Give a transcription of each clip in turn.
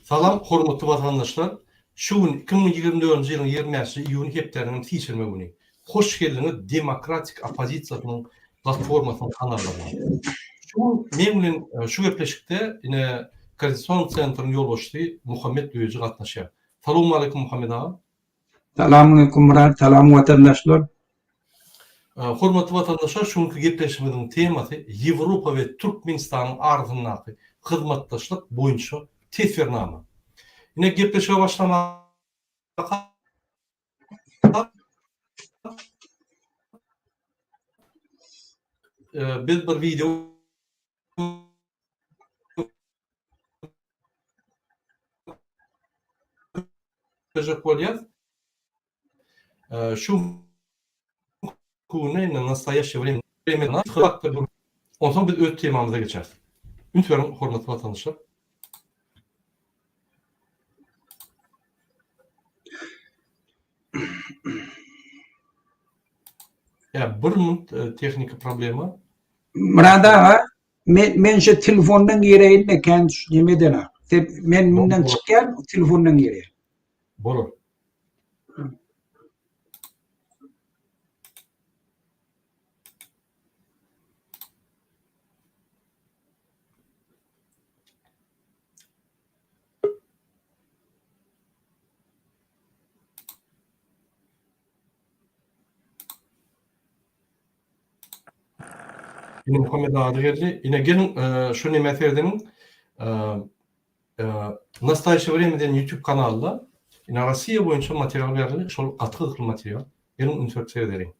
Salam hormatly watandaşlar! Şu gün 2024-nji ýylyň 25-nji iýuny hepdäniň sişenbe güni. Hoş geldiňiz Demokratik oppozisiýasynyň platformasynyň kanallaryna. Şu gün meň bilen şu gepleşikde ine Koordinasion sentryň ýolbaşçysy Muhammet Düýeji gatnaşýar. Salowmaleýkim Muhammet aga. Salamaleýkum Myrat, salam watandaşlar. Hormatly watandaşlar şu günki gepleşigimiziň temasy Ýewropa we Türkmenistanyň arasyndaky hyzmatdaşlyk boýunça teswirnama. Ine gepleşige başlamaka biz bir wideo görkezjek bolýas. Şu güne indi nastoýaşşe wremýa Onsoň biz öz temamyza geçeris. Üns beriň hormatly watandaşlar. Ýa bir minut tehniki problema. Myrat aga, men men şu telefondan gireýin-de kän nemeden. Men mundan çykýan, telefondan girýän. Bolar. Ine Muhammet ady geldi. Ine geliň şu nämä seredeniň. Nastaýşe wremýa diýen YouTube kanalda ine Rossiýa boýunça material berildi. Şol gaty gyzykly material. Geliň üns berip seredeliň.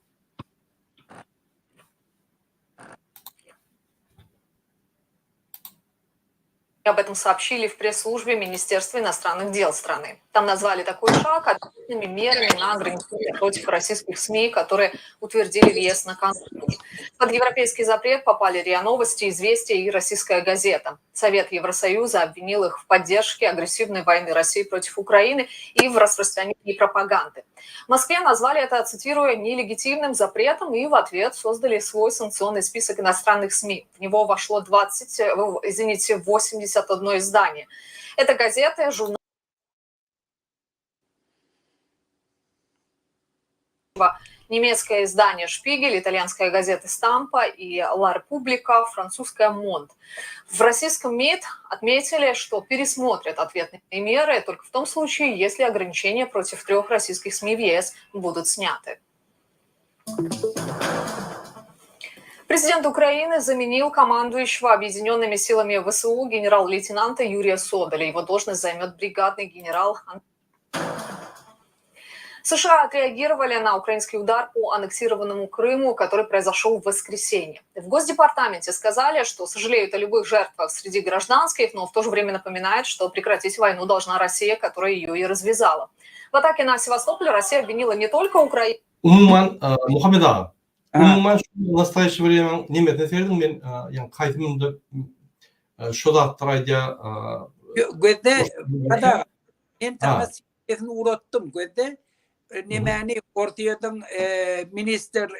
Об этом сообщили в пресс-службе Министерства иностранных дел страны. Там назвали такой шаг ответными мерами на ограничения против российских СМИ, которые утвердили в ЕС накануне. Под европейский запрет попали РИА Новости, Известия и Российская газета. Совет Евросоюза обвинил их в поддержке агрессивной войны России против Украины и в распространении пропаганды. В Москве назвали это, цитирую, нелегитимным запретом и в ответ создали свой санкционный список иностранных СМИ. В него вошло 20, извините, 81 издание. Это газеты, журналы, немецкое издание «Шпигель», итальянская газета «Стампа» и «Ла Република», французская «Монд». В российском МИД отметили, что пересмотрят ответные меры только в том случае, если ограничения против трех российских СМИ в ЕС будут сняты. Президент Украины заменил командующего объединенными силами ВСУ генерал-лейтенанта Юрия Содоля. Его должность займет бригадный генерал США отреагировали на украинский удар по аннексированному Крыму, который произошел в воскресенье. В Госдепартаменте сказали, что сожалеют о любых жертвах среди гражданских, но в то же время напоминают, что прекратить войну должна Россия, которая ее и развязала. В атаке на Севастополь Россия обвинила не только Украину, Umuman, Muhammet aga, umuman şu nastoýaşi wremýaň nemesine serediň men ýa haýsy munda şu zatlar aýdýar. Gözde, Muhammet aga, men saňa sesini ugratdym gözde nemäni Orsýetiň ministr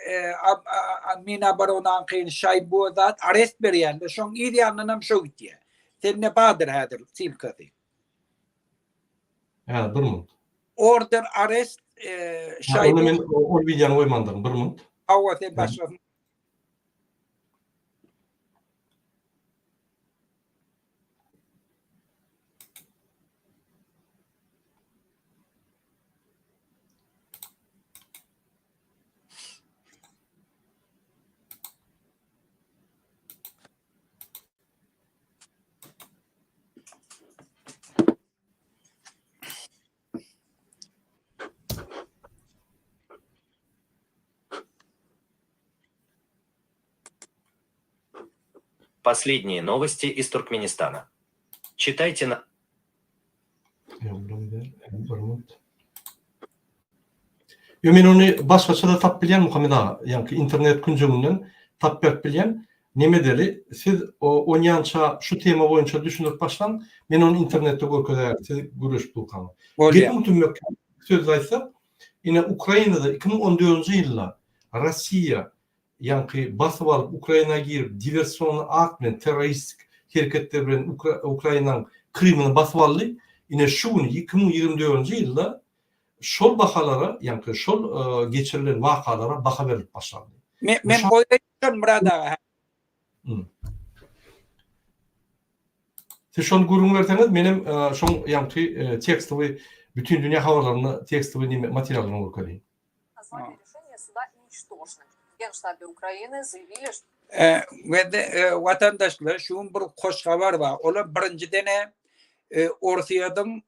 Minaboronaňkyny Şaýbu zat arest berýände şoň yz ýanyndanam şo gitýär. Sende bardyr häzir ssylkasy. Hä, bir minut. Order arest Şaýbu. Onda men ol wideony goýmandyryn, bir minut. Hawa, sen başgasyn. Последние новости из Туркменистана. Читайте на... Ýo men ony başgaça-da tapyp bilýän Muhammet aga, ýaňky internet künjeginden tapyp berip bilýän. Neme edeli, siz onýança şu tema boýunça düşündirip başlaň, men ony internetde görkezärin, siz gürleşip durkaňyz. Gepiň tümmek sözde aýtsak, ine Ukrainada 2014-nji ýylda Rossiýa ýaňky basyp alyp Ukraina girip diwersionny akt bilen terroristik hereketler bilen Ukrainanyň Krymyny basyp aldy. Ine şu gün 2024-nji ýylda şol bahalara, ýaňky şol geçirilen wakalara baha berlip başlandy. Men men goýaýyn Myrat aga. Siz şony gürrüň berseňiz, menem şoň ýaňky tekstowy bütin dünýä habarlarynda tekstowy neme materiallaryny görkezeýin. Watandaşlar şu gün bir hoş habar bar. Olam birinjiden-ä Orsýetiň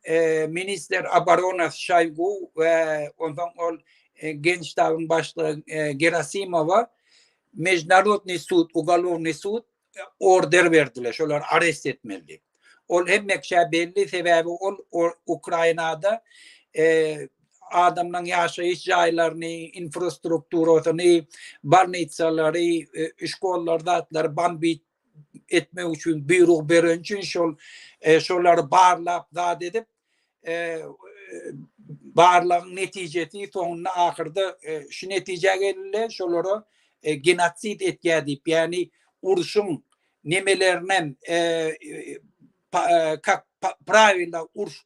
ministr oboronasy Şoýgu we onsoň ol Genştabyň başlygy Gerasimowa Mejnarodnyý sud, ugolovnyý sud order berdiler, şolary arest etmeli diýip. Ol hemme kişä belli, sebäbi ol Ukrainada adamlaryň ýaşaýyş jaýlaryny, infrastrukturasyny, bolnitsalary, şkollary zatlary bombit etmek üçin buýruk beren üçin şol şolary barlap zat edip barlagyň netijesi soňunda ahyrda şu netijä geldiler, şolara genosid etýär diýip, ýagny urşuň nemelerinem kak prawila uruş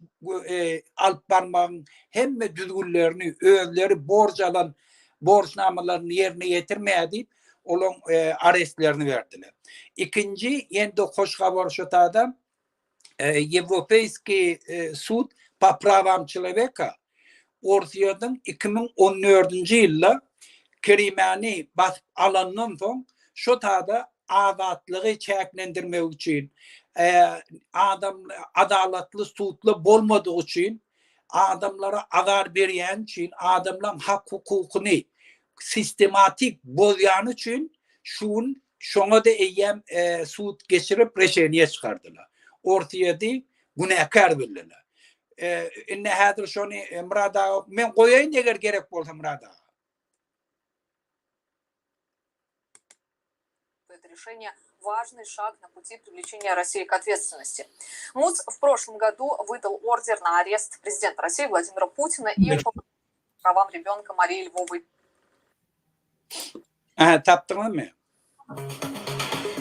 alyp barmagyň hemme düzgünlerini özleri borç alan borçnamalaryny ýerine ýetirmeýär diýip, olaň arestlerini berdiler. Ikinji ýene-de hoş habar şu tada Ýewropeýskiý sud po prawam çeloweka Orsýetiň 2014-nji ýylda Krimeany basyp alandan soň şo tada azatlygy çäklendirmek üçin, adam adalatly sudly bolmadygy üçin, adamlara azar berýäni üçin, adamlaryň hak-hukukyny sistematik bozýany üçin şu gün Şoňa-da eýýäm sud geçirip reşeniýe çykardylar. Orsýeti günäkär bildiler. Indi häzir şony Myrat aga men goýaýyn eger gerek bolsa Myrat aga. Это решение важный шаг на пути привлечения России к ответственности. МУЦ в прошлом году выдал ордер на арест президента России Владимира Путина и по правам ребенка Марии Львовой. Aha, tapdyňyzmy?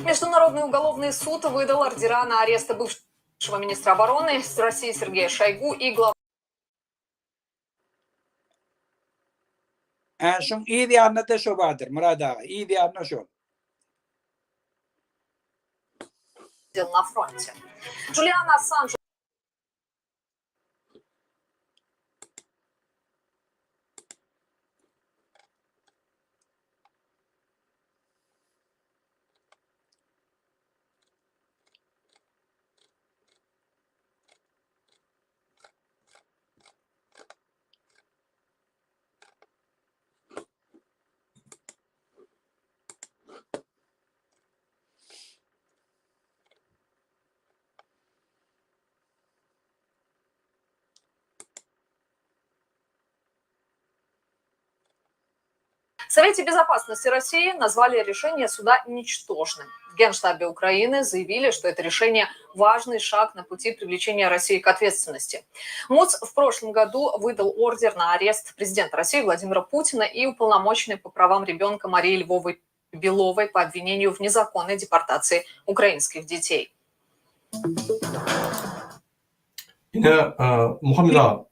Международный уголовный суд выдал ордера на арест бывшего министра обороны России Сергея Шойгу и главы Hä, şoň yz ýanynda-da şo bardyr, Myrat aga, yz ýanynda şol. дел на фронте. Джулиан Ассанж В Совете Безопасности России назвали решение суда ничтожным. В Генштабе Украины заявили, что это решение – важный шаг на пути привлечения России к ответственности. МУЦ в прошлом году выдал ордер на арест президента России Владимира Путина и уполномоченной по правам ребенка Марии Львовой Беловой по обвинению в незаконной депортации украинских детей. Ine, Muhammet aga.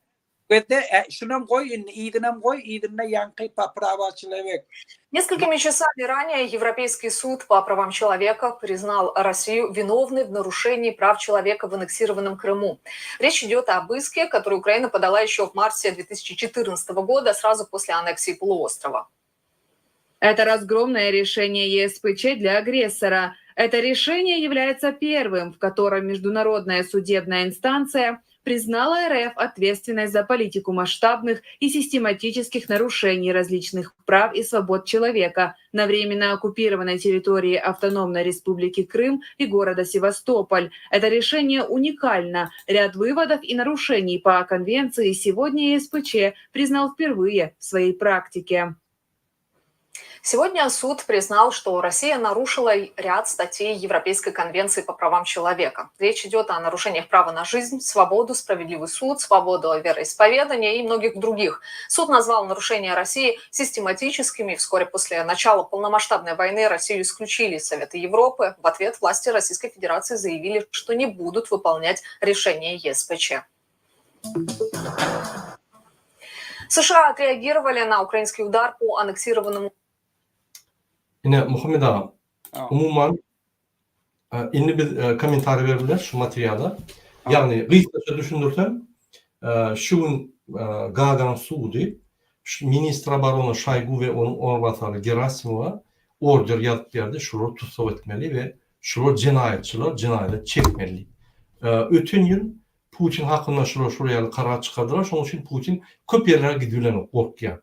Bende şunam goý indi yzynam goý yzynda ýaňky po prava çelowek. Несколькими часами ранее Европейский суд по правам человека признал Россию виновной в нарушении прав человека в аннексированном Крыму. Речь идет об иске, который Украина подала еще в марте 2014 года, сразу после аннексии полуострова. Это разгромное решение ЕСПЧ для агрессора. Это решение является первым, в котором международная судебная инстанция признала РФ ответственной за политику масштабных и систематических нарушений различных прав и свобод человека на временно оккупированной территории Автономной Республики Крым и города Севастополь. Это решение уникально. Ряд выводов и нарушений по конвенции сегодня ЕСПЧ признал впервые в своей практике. Сегодня суд признал, что Россия нарушила ряд статей Европейской конвенции по правам человека. Речь идет о нарушениях права на жизнь, свободу, справедливый суд, свободу вероисповедания и многих других. Суд назвал нарушения России систематическими. Вскоре после начала полномасштабной войны Россию исключили из Совета Европы. В ответ власти Российской Федерации заявили, что не будут выполнять решение ЕСПЧ. США отреагировали на украинский удар по аннексированному Ine, Muhammet aga, umuman, indi biz kommentariý berip bileris şu materiala. Ýagny, gysgaça düşündirsem, şu gün Gaganyň sudy ministr oborony Şoýgu we onuň orunbasary Gerasimowa order ýazyp berdi, şulary tussag etmeli we şular jenaýatçylar, jenaýata çekmeli diýip. Öten ýyl Putin hakynda şular şular ýaly karar çykardylar, şonuň üçin Putin köp ýerlere gidibilenok, gorkýar.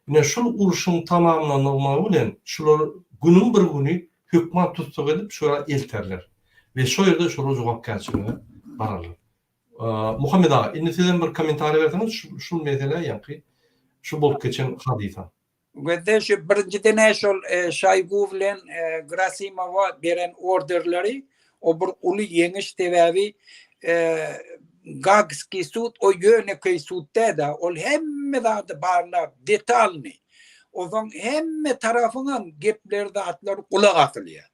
Ine şul urşuň tamamlanylmagy bilen şular günüň bir güni hökman tussag edip şu ýere elterler we şo ýerde şolar jogapkärçilige bararlar. Muhammet aga indi sizem bir kommentariý berseňiz şul meselä ýaňky şu bolup geçen hadysa. Gözde şu birinjiden-ä şol Şoýgu bilen Grasimowa beren orderleri o bir uly ýeňiş sebäbi Gagskiý sud o ýönekeý sud däl-de ol hemme zady barlap detalnyý onsoň hemme tarapyňam gepleri zatlary gulak asylýar.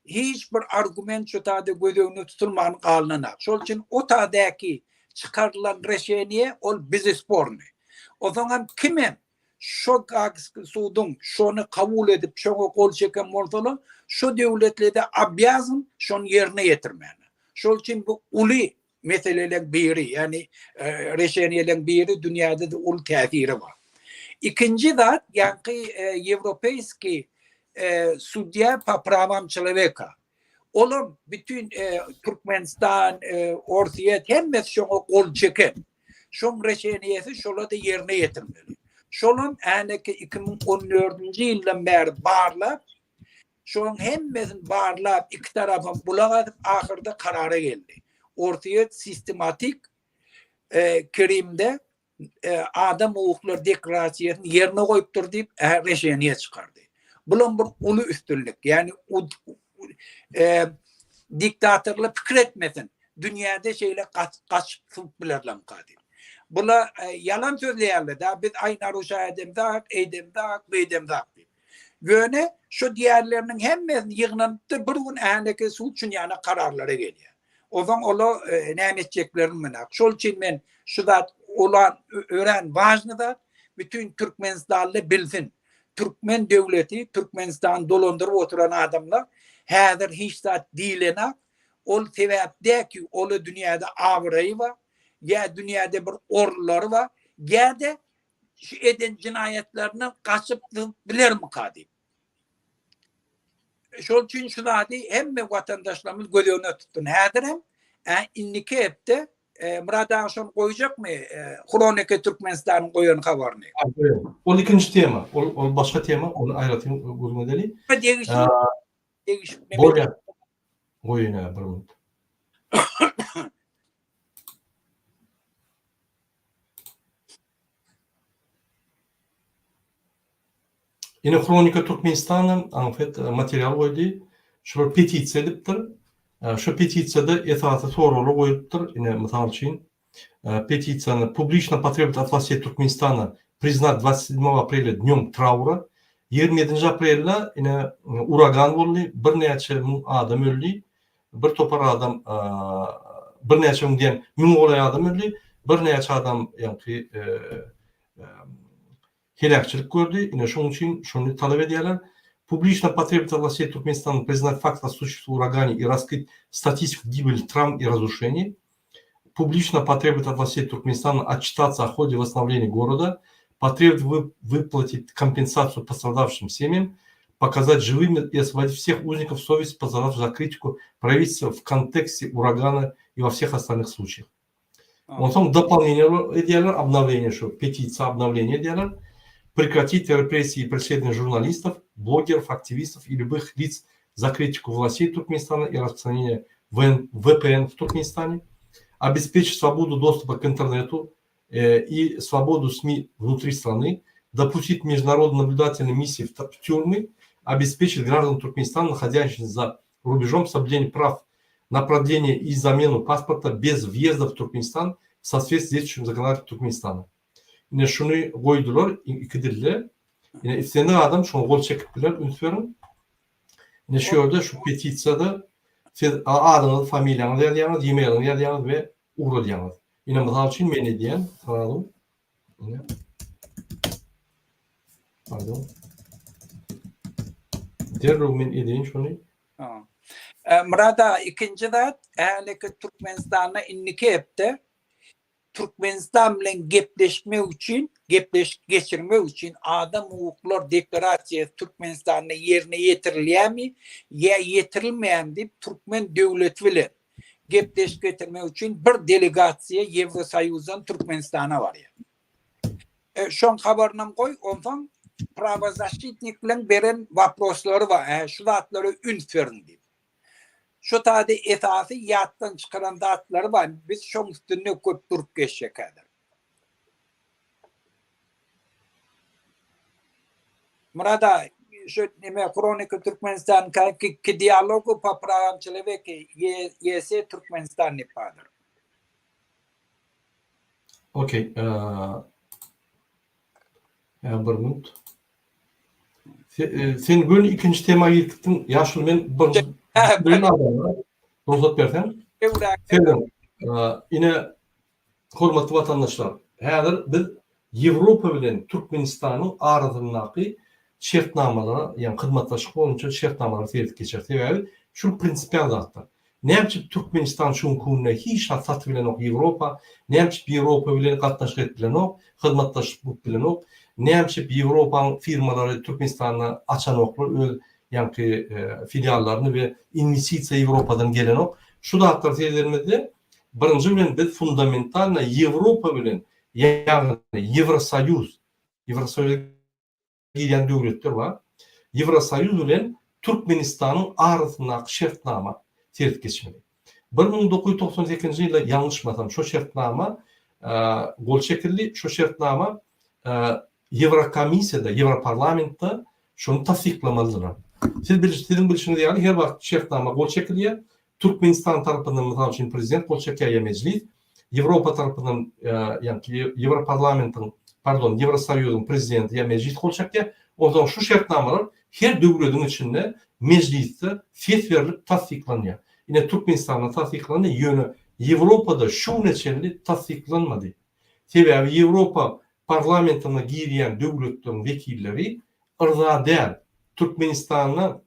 Hiç bir argument şu taýda göz öňünde tutulman galynanak. Şol üçin o taýdaky çykarylan reşeniýe ol bezspornyý. Onsoňam kimem Şo Gaagski suduň şony kabul edip şoňa gol çeken bolsalar, şo döwletlede obýazan şony ýerine ýetirmäne. Şol üçin bu uly meseleleň biri, ýagny reşeniýeleň biri dünýäde-de uly täsiri bar. Ikinji zat ýaňky ýewropeýski sudýa po prawam çeloweka. Olam bütin Türkmenistan, Orsýet hemmesi şoňa gol çeken. Şoň reşeniýesi şola-da ýerine ýetirmeli. Şolam äneki 2014-nji ýyldan bäri barlap, şoň hemmesini barlap, iki tarapam gulak asyp, ahyrda karara geldi. Orsýet sistematik Krymda adam hukuklary deklarasiýasyny ýerine goýupdyr diýip, reşeniýe çykardy. Bulam bir uly üstünlik. Ýagny diktatorlar pikir etmesin. Dünýäde şeýle gaçyp sypyp bilerlermika diýip. Bular ýalan sözleýärler da, biz aý naruşa edemzak, eýdemzak, beýdemzak diýip. Ýöne şu diýenleriniň hemmesini ýygnanypdyr, bir gün äneke sud üçin ýana kararlara gelýär. Onsoň olar näme etjeklerini bilenok. Şol üçin men şu zat olan örän wažny zat, bütin türkmenistanly bilsin. Türkmen döwleti, Türkmenistany dolandyryp oturan adamlar häzir hiç zat diýilenak. Ol sebäp däl ki, ola dünýäde abraýy bar, ýa dünýäde bir orunlary bar, ýa-da şu eden jenaýatlaryndan gaçyp zyňyp bilermika diýip. Şol üçin şu zady hemme watandaşlarymyz göz öňüne tutsun. Häzirem, indiki hepde Myrat aga şony goýjakmy? Hroniki Türkmenistanyň goýan habaryny. Ol ikinji tema. Ol ol başga tema. Ony aýratyn gürrüň edeli. Degişli. Degişli. Bolýar. Goýun bir minut. Ine Hronika Türkmenistanam aňfet material goýdy. Şular petisiýa edipdir. Şu petisiýada esasy soraglar goýlupdyr. Ine mysal üçin petisiýany publiçno potrebować от властей Türkmenistana priznat 27 aprelya dnýom traura. 27-nji aprelde ine uragan boldy. Birnäçe müň adam öldi. Bir topar adam birnäçe müň diýen müňe golaý adam öldi. Birnäçe adam ýaňky heläkçilik gördi. Ine şonuň üçin şony talap edýärler. Publiçno potrebować от властей Туркменистана признать факт о случившемся урагане и раскрыть статистику гибели, травм и разрушений. Публично потребовать от властей Туркменистана отчитаться о ходе восстановления города, потребовать выплатить компенсацию пострадавшим семьям, показать живыми и освободить всех узников совести, пострадавших за критику правительства в контексте урагана и во всех остальных случаях. Onsoň doполнение edýärler, obnowleniýe şu petisiýa obnowleniýe edýärler. Прекратить репрессии и преследование журналистов, блогеров, активистов и любых лиц за критику властей Туркменистана и распространение VPN в Туркменистане, обеспечить свободу доступа к интернету и свободу СМИ внутри страны, допустить международные наблюдательные миссии в тюрьмы, обеспечить граждан Туркменистана, находящихся за рубежом, соблюдение прав на продление и замену паспорта без въезда в Туркменистан в соответствии с действующим законодательством Туркменистана. Ine şuny goýdular iki dilde. Ine islendik adam şoňa gol çekip biler, üns beriň. Ine şu ýerde şu petisiýada siz adyňyzy, familiýaňyzy ýazýaňyz, e-mailiňizi ýazýaňyz we ugradýaňyz. Ine mysal üçin men edýän srazu ine pardon derrew men edeýin şony. Myrat aga ikinji zat häliki Türkmenistanda indiki hepde Türkmenistan bilen gepleşmek üçin, gepleşik geçirmek üçin adam hukuklar deklarasiýasy Türkmenistanda ýerine ýetirilýärmi ýa ýetirilmeýärmi diýip türkmen döwleti bilen gepleşik geçirmek üçin bir delegasiýa Ýewrosoýuzdan Türkmenistana barýar. E, şoň habarynam goý, onsoň prawozaşçitnikleň beren waproslary bar, hä, şu zatlara üns beriň diýip. Şu taýda esasy ýatdan çykaran zatlary bar, biz şoň üstünde köp durup geçjek häzir. Myrat aga, şu neme Hronika Türkmenistan k dialogu po prawam çeloweki YS Türkmenistan diýip bardyr. Okey. Ýa bir minut. Sen göni ikinji tema girip gitdiň. Ýaşuly men birinji bilen adamlara rugsat berseň. Ine hormatly watandaşlar, häzir biz Ýewropa bilen Türkmenistanyň arasyndaky şertnamalara, ýagny hyzmatdaşlyk boýunça şertnamalara seredip geçeris. Sebäbi şul prinsipial zatlar. Näme üçin Türkmenistan şu günki günde hiç zat satyp bilenok Ýewropa, näme üçin Ýewropa bilen gatnaşyk edip bilenok, hyzmatdaşlyk gurup bilenok, näme üçin Ýewropaň firmalary Türkmenistanda açanoklar öz ýaňky filiallaryny we inwestisiýa Ýewropadan gelenok. Şu zatlary seredenimizde birinji bilen biz fundamentalno Ýewropa bilen ýagny Ýewrosoýuz, Ýewrosoýuza girýän döwletler bar. Ýewrosoýuz bilen Türkmenistanyň arasyndaky şertnama seredip geçmeli. 1998-nji ýylda ýalňyşmasam şo şertnama gol çekildi. Şo şertnama Ýewrokomissiýada, Ýewroparlamentde şony tassyklamalydylar. Siz biliş, siziň bilşiňiz ýaly her wagt şertnama gol çekilýär. Türkmenistan tarapyndan mysal üçin prezident gol çekýär ýa mejlis, Ýewropa tarapyndan ýaňky Ýewroparlamentiň, pardon, Ýewrosoýuzyň prezidenti ýa mejlis gol çekýär. Onsoň şu şertnamalar her döwlediň içinde mejlisde ses berlip tassyklanýar. Ine Türkmenistanda tassyklandy, ýöne Ýewropada şu güne çenli tassyklanmady. Sebäbi Ýewropa parlamentine girýän döwletleriň wekilleri yrza däl. Türkmenistanda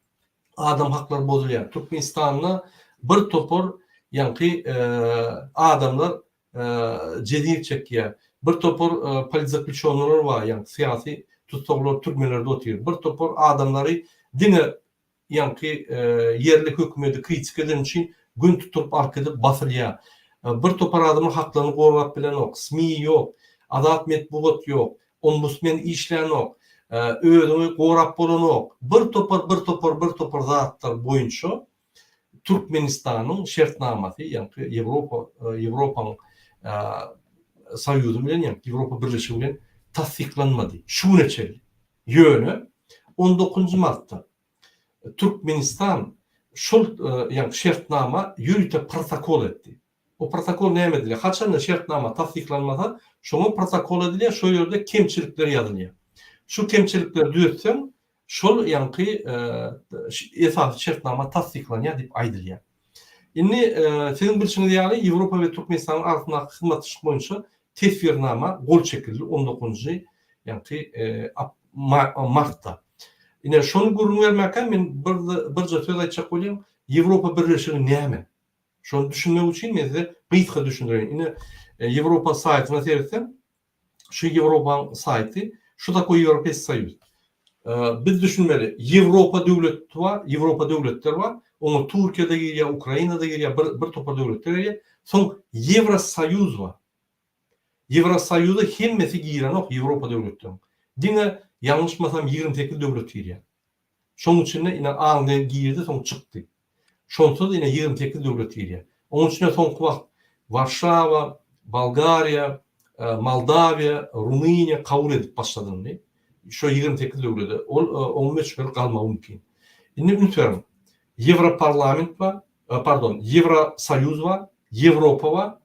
adam haklary bozulýar. Türkmenistanda bir topar ýaňky adamlar jezir çekýär. Bir topar politzaklýuçennylar bar, ýaňky syýasy tussaglar türmelerde otyr. Bir topar adamlary diňe ýaňky ýerli hökümeti kritika edeni üçin gün tutulyp alyp gidip basylýar. Bir topar adamlar haklaryny gorap bilenok, SMI ýok, azat metbugat ýok. Ombudsmen işlänok, özüňi gorap bolanok. Bir topar, bir topar, bir topar zatlar boýunça Türkmenistanyň şertnamasy, ýagny Ýewropa, Ýewropanyň Soýuzy bilen, ýagny Ýewropa Birleşigi bilen tassyklanmady şu güne çenli. Ýöne on dokuzynjy martda Türkmenistan şol, ýagny şertnama ýörite protokol etdi. O protokol näme edilýär? Haçanda şertnama tassyklanmasa, şoňa protokol edilýär, şo ýerde kemçilikler ýazylýar. Şu kemçilikleri düzetseň, şol ýaňky esasy şertnama tassyklanýar diýip aýdylýar. Indi siziň bilşiňiz ýaly, Ýewropa we Türkmenistanyň arasyndaky hyzmatdaşlyk boýunça teswirnama gol çekildi on dokuzynjy ýaňky martda. Ine, şony gürrüň bermäkäm men birje söz aýtjak bolýan, Ýewropa Birleşigi näme? Şony düşünmek üçin men size gysga düşündireýin. Ine, Ýewropa saýtyna seretseň, şu Ýewropaň saýty, şu takoý Ýewropeýski Soýuz. Biz düşünmeli, Ýewropa döwleti bar, Ýewropa döwletleri bar. Oňa Türkiýe-de girýär, Ukraina-da girýär, bir bir topar döwletler girýär. Soň Ýewrosoýuz bar. Ýewrosoýuza hemmesi girenok Ýewropa döwletleriniň. Diňe ýalňyşmasam 28 döwlet girýär. Şoň içinde ine Angliýa girdi soň çykdy. Şonsuz ine 28 döwlet girýär. Oň içine soňky wagt Warşawa, Bolgariýa, Moldawiýa, Rumyniýa kabul edip başlady indi. Şo 28 döwlede ol oň möçberi galmagy mümkin. Indi üns beriň. Ýewroparlament bar, pardon, Ýewrosoýuz bar, Ýewropa bar,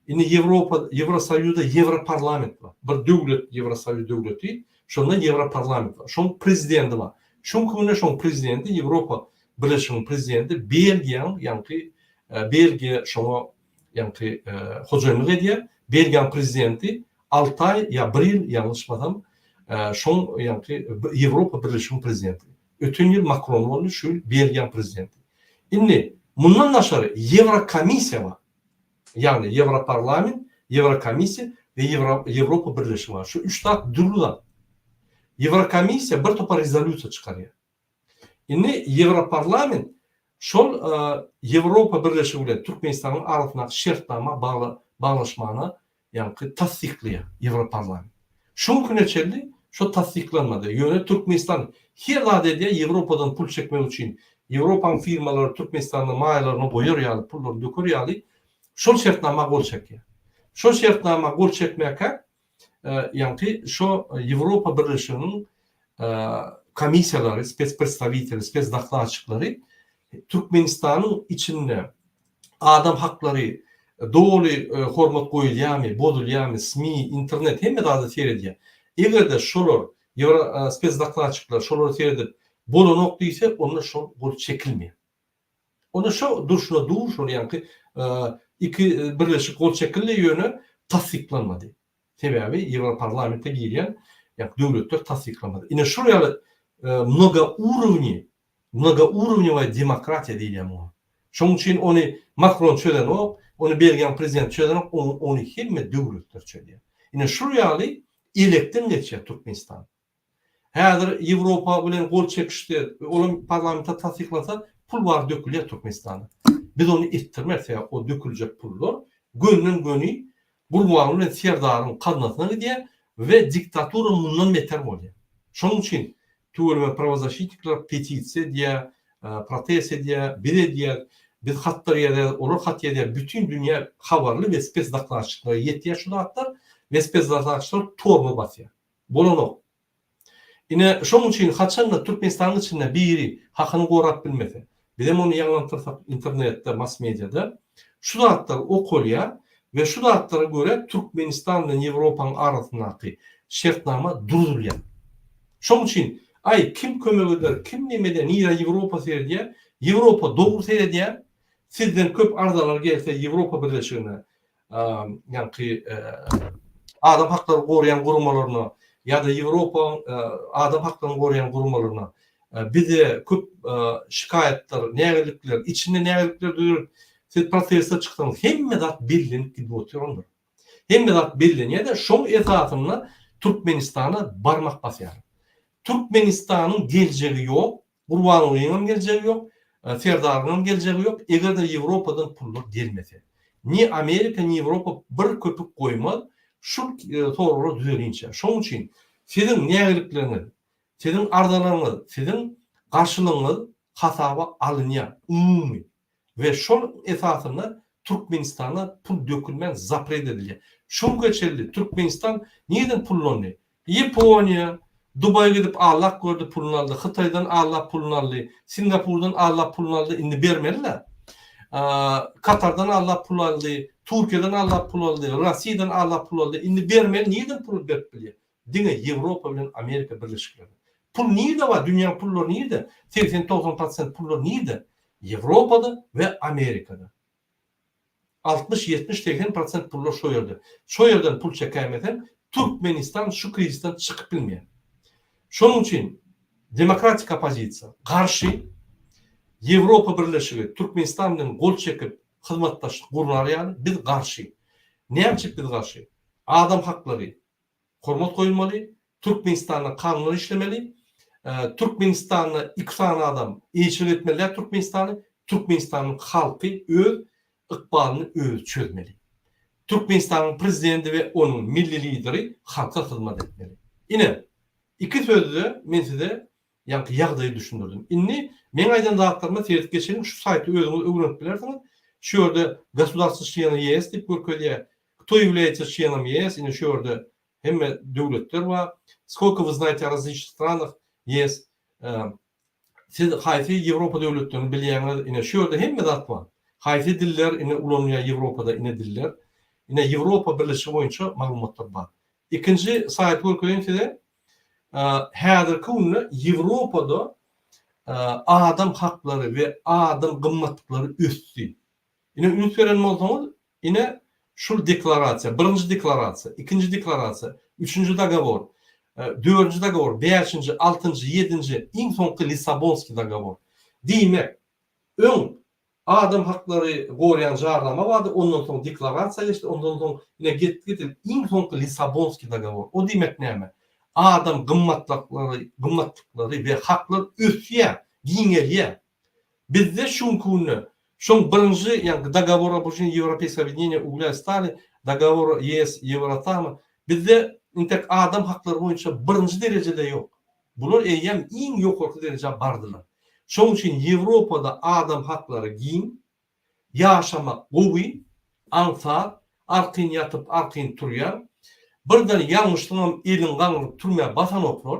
Indi Ýewropa, Ýewrosoýuzda Ýewroparlament bar. Bir döwlet Ýewrosoýuz döwleti, şonda Ýewroparlament bar. Şoň prezidenti bar. Şu günki günde şoň prezidenti Ýewropa Birleşiginiň prezidenti Belgiýanyň ýaňky Belgiýa şoňa ýaňky hojaýynlyk edýär. Belgiýanyň prezidenti alty aý ýa bir ýyl ýalňyşmasam şoň ýaňky Ýewropa Birleşiginiň prezidenti. Öten ýyl Makron boldy, şu ýyl Belgiýanyň prezidenti. Indi mundan daşary Ýewrokomissiýa bar. Ýagny Ýewroparlament, Ýewrokomissiýa we Ýewropa Birleşigi bar. Şu üç zat dürli zat. Ýewrokomissiýa bir topar rezolýusiýa çykarýar. Indi Ýewroparlament şol Ýewropa Birleşigi bilen Türkmenistanyň arasyndaky şertnama baglaşmana ýaňky tassyklaýar Ýewroparlament. Şu güne çenli şo tassyklanmady. Ýöne Türkmenistan her zat edýär Ýewropadan pul çekmek üçin. Ýewropanyň firmalary Türkmenistanda maýalaryny goýar ýaly, pullaryny döker ýaly şol şertnama gol çekýär. Şol şertnama gol çekmäkä ýaňky şo Ýewropa Birleşiginiň komissiýalary, spespredstawiteli, spesdokladçiklary Türkmenistanyň içinde adam haklary doly hormat goýulýarmy, bozulýarmy, SMI, internet hemme zada seredýär. Eger-de şolar ýewro spesdokladçikler şolara seredip bolanok diýse, onda şol gol çekilmeýär. Onda şo durşuna dur şol ýaňky iki birleşik gol çekildi ýöne tassyklanmady. Sebäbi Ýewroparlamente girýän ýa döwletler tassyklamady. Ine şol ýaly mnogourovni, mnogourovnewaya demokratiýa diýilýär muňa. Şonuň üçin ony Makron çözenok, ony Belgiýanyň prezidenti çözenok, ony hemme döwletler çözýär. Ine şul ýaly elekden geçýär Türkmenistan. Häzir Ýewropa bilen gol çekişdi, olam parlamentde tassyklasa pul bar dökülýär Türkmenistana. Biz ony etdirmeris sebäbi o döküljek pullar gönden göni Gurbanguly bilen Serdaryň gaznasyna gidýär we diktatura mundan beter bolýar. Şonuň üçin tüweleme prawozaşitnikler petisiýa edýär, protest edýär, biz edýäris, biz hatlar ýazýarys, olar hat ýazýar, bütin dünýä habarly we spesdokladçyklara ýetýär şu zatlar we spesdokladçylar tormoz basýar. Bolanok. Ine, şonuň üçin haçan-da Türkmenistanyň içinde biri hakyny gorap bilmese, bizem ony ýaňlantyrsak internetde, mass-mediada, şu zatlar okalýar we şu zatlara görä Türkmenistan bilen Ýewropanyň arasyndaky şertnama duruzylýar. Şonuň üçin, aý, kim kömek eder, kim neme eder, nirä Ýewropa seredýär, Ýewropa dogry seredýär, sizden köp arzalar gelse Ýewropa Birleşigine, ýaňky adam haklary goraýan guramalaryna ýa-da Ýewropa adam haklaryny goraýan guramalaryna bize köp şikaýatlar, nägilikler, içinde nägilikler dörüp, siz proteste çyksaňyz hemme zat bellenip gidip otyr onda. Hemme zat bellenýär-de, şoň esasynda Türkmenistana barmak basýarlar. Türkmenistanyň geljegi ýok, Gurbangulyňam geljegi ýok, Serdaryňam geljegi ýok, eger-de Ýewropadan pullar gelmese. Ni Amerika, ni Ýewropa bir köpük goýmaz, şul soraglar düzelinçä. Şonuň üçin siziň nägilikleriňiz, siziň arzalaryňyz, siziň garşylygyňyz hasaba alynýar, umumy. We şol esasynda Türkmenistana pul dökülmän zapret edilýär. Şu günke çenli Türkmenistan nireden pullandy? Ýaponiýa, Dubaýa gidip allap gördi puluny aldy, Hytaýdan allap puluny aldy, Singapurdan allap puluny aldy, indi bermeli-dä. Katardan allap pul aldy, Türkiýeden allap pul aldy, Rossiýadan allap pul aldy, indi bermeli, nireden pul berip bilýär? Diňe Ýewropa bilen Amerika Birleşiklerinde. Pul nirde bar? Dünýäň pullary nirde? 80-90 prosent pullar nirde? Ýewropada we Amerikada. 60, 70, 80 prosent pullar şo ýerde. Şo ýerden pul çekäýmeseň, Türkmenistan şu krizisden çykyp bilmeýär. Şonuň üçin demokratik oppozisiýa garşy Ýewropa Birleşigi Türkmenistan bilen gol çekip hyzmatdaşlyk gurnar ýaly biz garşy. Näme üçin biz garşy? Adam haklary hormat goýulmaly, Türkmenistanda kanunlar işlemeli, Türkmenistanda iki sany adam eýeçilik etmeli däl Türkmenistany, Türkmenistanyň halky öz ykbalyny özi çözmeli. Türkmenistanyň prezidenti we onuň milli lideri halka hyzmat etmeli. Ine, iki sözde men size ýaňky ýagdaýy düşündirdim. Indi meň aýdan zatlaryma seredip geçeliň, şu saýty özüňiz öwrenip bilersiňiz. Şu ýerde Gosudarstwo çleny ÝES diýip görkezýär. Kto ýawlýaýtsa çlenom ÝES, ine şu ýerde hemme döwletler bar. Skolko вы znaýte o razliçnyh stranah ÝES, siz haýsy Ýewropa döwletlerini bilýäňiz, ine şu ýerde hemme zat bar. Haýsy diller ine ulanylýar Ýewropada ine diller. Ine Ýewropa Birleşigi boýunça maglumatlar bar. Ikinji saýty görkezeýin size. Häzirki günde Ýewropada adam haklary we adam gymmatlyklary ösdi. Ine üns beren bolsaňyz, ine. Şul deklarasiýa, birinji deklarasiýa, ikinji deklarasiýa, üçünji dogowor, dördünji dogowor, bäşinji, altynjy, ýedinji, iň soňky Lissabonskiý dogowor. Diýmek, öň adam haklary goraýan jarnama bardy, ondan soň deklarasiýa geçdi, ondan soň ine gitdi-gitdi iň soňky Lissabonskiý dogowor. O diýmek näme? Adam gymmatlyklary, gymmatlyklary we haklar ösýär, giňelýär. Bizde şu günki günde şoň birinji ýaňky Dogovor об учреждении Европейского объединения угля и стали, Dogovor ES Ýewroatoma bizde intek adam haklary boýunça birinji derejede ýok. Bular eýýäm iň ýokarky derejä bardylar. Şoň üçin Ýewropada adam haklary giň, Ýaşamak gowy, aňsat, arkaýyn ýatyp, arkaýyn turýaň. Birden ýalňyşsaňam eliň gaňryp türmä basanoklar.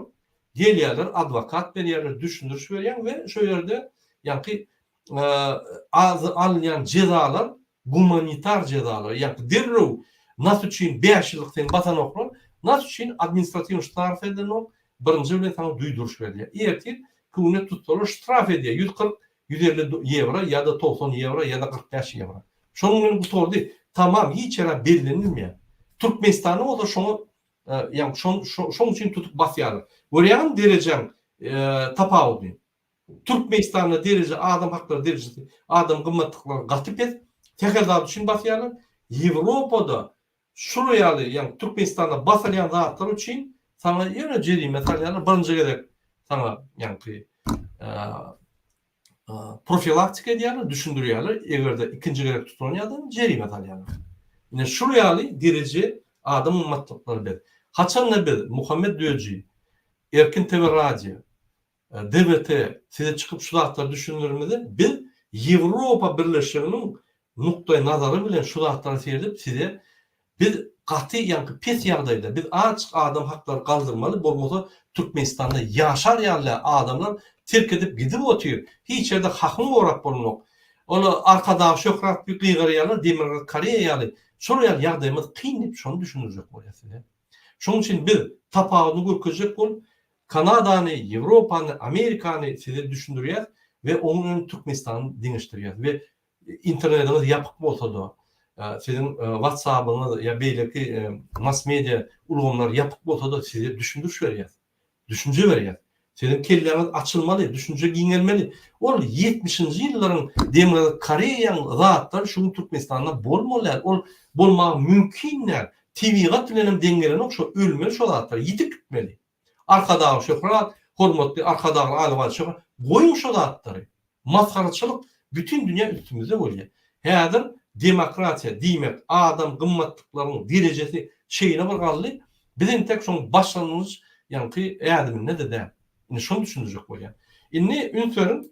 Gelýärler, adwokat berýärler, düşündiriş berýäň we şo ýerde ýaňky alynýan jezalar gumanitar jezalar, ýaňky derrew nas üçin bäş ýyllyk seni basanoklar, nas üçin administratiwnyý ştarf edilenok, birinji bilen saňa duýduryş berilýär. Ertir köwüne tutsalar ştraf edýär, 140 150 ýewro ýa-da 90 ýewro ýa-da 45 ýewro. Şonuň bilen gutardy. Tamam, hiç ýere bellenilmeýär. Türkmenistanda bolsa şoňa ýagny şoň üçin tutup basýarlar. Görýäňmi derejäň tapawudyny? Türkmenistanda dereje adam haklary derejesi, adam gymmatlyklary gaty pes, sähel zat üçin basýarlar. Ýewropada Şular ýaly, ýagny Türkmenistanda basylýan zatlar üçin saňa ýöne jerime salýarlar, birinji gezek saňa ýaňky profilaktika edýärler, düşündirýärler, eger-de ikinji gezek tutulan ýagdaýynda jerime salýarlar. Ine şular ýaly dereje adam gymmatlyklary biz. Haçanda biz Muhammet Döji, Erkin TV Radio, DWT size çykyp şu zatlary düşündirmede biz Ýewropa Birleşiginiň nukdaý nazary bilen şu zatlary seredip size biz gaty ýaňky pes ýagdaýda biz azjyk adam haklary galdyrmaly bolmasa Türkmenistanda ýaşar ýaly däl adamlar terk edip gidip otyr hiç ýerde hakyň gorap bolnok ol Arkadag şöhrat diýip gygyrýarlar Demirgazyk Koreýa ýaly şol ýaly ýagdaýymyz kyn diýip şony düşündirjek bolýas size şonuň üçin biz tapawudyny görkezjek bolup Kanadany, Ýewropany, Amerikany size düşündirýäs we onuň bilen Türkmenistany deňeşdirýäs we internetiňiz ýapyk bolsa-da, siziň WhatsApp-yňyz ýa beýleki mass media ulgamlary ýapyk bolsa-da size düşündiriş berýäs. Düşünje berýäs. Siziň kelläňiz açylmaly, düşünje giňelmeli. Ol ýetmişinji ýyllaryň Demirgazyk Koreýaň zatlary şu gün Türkmenistanda bolmaly däl. Ol bolmagy mümkin däl. Tebigat bilenem deň gelenok şo ölmeli şo zatlar, ýitip gitmeli. Arkadagly şöhrat, hormatly Arkadagly Alybaý şöhrat, goýuň şo zatlary. Masgaraçylyk bütin dünýä üstümizde bolýar. Häzir demokratiýa diýmek adam gymmatlyklaryň derejesi şeýle bir galdy, biz entek şoň başlangyç ýaňky ädiminde-de däl. Indi şony düşündirjek bolýan. Indi üns beriň,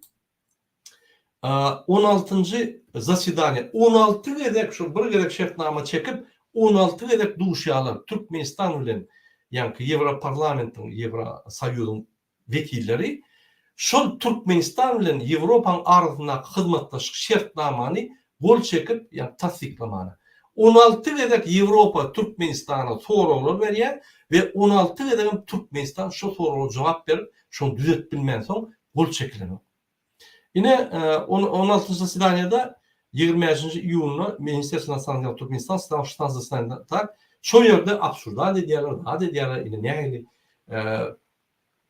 On altynjy zasedaniýa, 16 gezek şu bir gezek şertnama çekip, 16 gezek duşýarlar Türkmenistan bilen, ýaňky Ýewroparlamentiň, Ýewrosoýuzyň wekilleri şol Türkmenistan bilen Ýewropanyň arasyndaky hyzmatdaşlyk şertnamany gol çekip, ýagny tassyklamana. 16 gezek Ýewropa Türkmenistana soraglar berýär we 16 gezegem Türkmenistan şo soraglara jogap berip, şony düzetip bilmänsoň gol çekilenok. Ine, on altynjy zasedaniýada 25-nji iýunda Ministerstwo inostrannych dел Türkmenistan stал 16 zasedaniýada tak, şol ýerde obsуждать edýärler, zat edýärler, ine nähili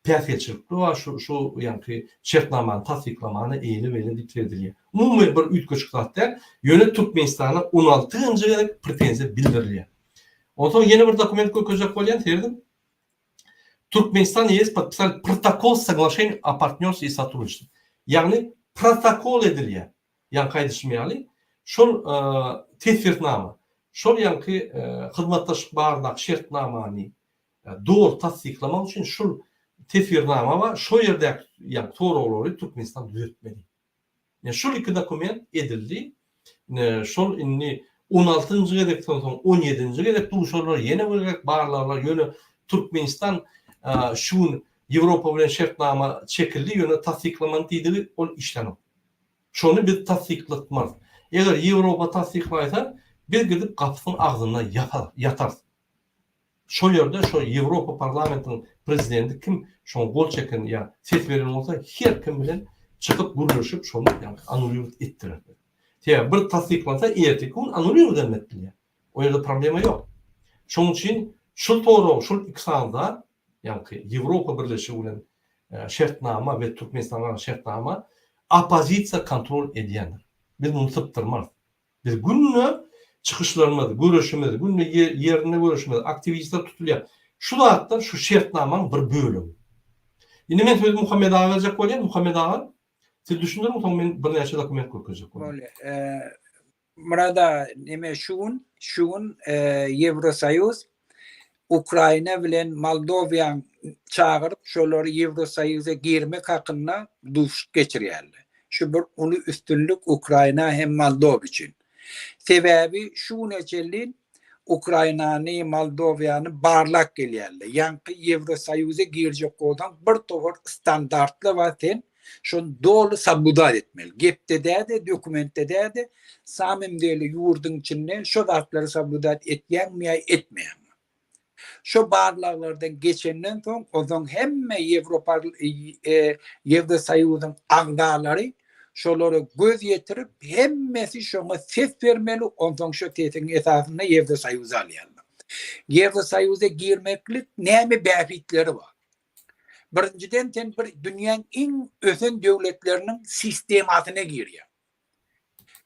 päsgelçilikli bar şu şu ýaňky şertnamany tassyklamana eýle-beýle diýip seredilýär. Umumy bir üýtgeşik zat däl, ýöne Türkmenistana 16-njy gezek pretenziýa bildirilýär. Onsoň ýene bir dokument görkezjek bolýan, serediň. Türkmenistan ýes podpisali protokol soglaşeniý o partnýorstwe i sotrudniçestwe. Ýagny protokol edilýär. Ýaňky aýdyşym ýaly, şol teswirnama, şol ýaňky hyzmatdaşlyk baradaky şertnamany doly tassyklamak üçin şul teswirnama bar, şo ýerdäki ýaňky soraglary Türkmenistan düzetmeli. Ine şol iki dokument edildi. Ine şol indi on altynjy gezekden soň on ýedinji gezek duşarlar, ýene bir gezek barlarlar. Ýöne Türkmenistan şu gün Ýewropa bilen şertnama çekildi, ýöne tassyklamany diýdigi ol işlänok. Şony biz tassyklatmarys. Eger Ýewropa tassyklaýsa, biz gidip gapysynyň agzynda ýatarys. Şol ýerde şo Ýewropa parlamentiniň prezidenti kim şoňa gol çeken ýa ses beren bolsa her kim bilen çykyp gürleşip şony ýaňky anulirowat etdirerdi. Sebäbi bir tassyklansa erteki gün anulirowat hem edip bilýär. O ýerde problema ýok. Şonuň üçin şul sorag, şul iki sany zat, ýaňky Ýewropa Birleşigi bilen şertnama we Türkmenistan bilen şertnama oppozisiýa kontrol edýändir. Biz muny sypdyrmarys. Biz günde çykyşlarymyz, göreşimiz, günde ýerinde göreşimiz, aktiwistler tutulýar. Şu zatlar şu şertnamaň bir bölegi. Indi men sözi Muhammet aga berjek bolýan. Muhammet aga, siz düşündiriň, soň men birnäçe dokument görkezjek bolýan. Bolýar. Myrat aga, neme şu gün, şu gün Ýewrosoýuz Ukraina bilen Moldowiýany çagyryp, şolary Ýewrosoýuza girmek hakynda duşuşyk geçirýärler. Şu bir uly üstünlik Ukraina hem Moldowa üçin. Sebäbi şu güne çenli Ukrainany, Moldowiýany barlap gelýärler. Ýaňky Ýewrosoýuza girjek bolsaň bir topar standartlar bar sen şony doly sobludat etmeli. Gepde däl-de, dokumentde däl-de, samym deli ýurduň içinde şo zatlary sobludat etýäňmi ýa etmeýäňmi. Şo barlaglardan geçenden soň, onsoň hemme Ýewropa Ýewrosoýuzyň agzalary şolara göz ýetirip, hemmesi şoňa ses bermeli, onsoň şo sesiň esasynda Ýewrosoýuza alýarlar. Ýewrosoýuza girmeklik näme bähbitleri bar? Birinjiden sen bir dünýäň iň ösen döwletleriniň sistemasyna girýäň.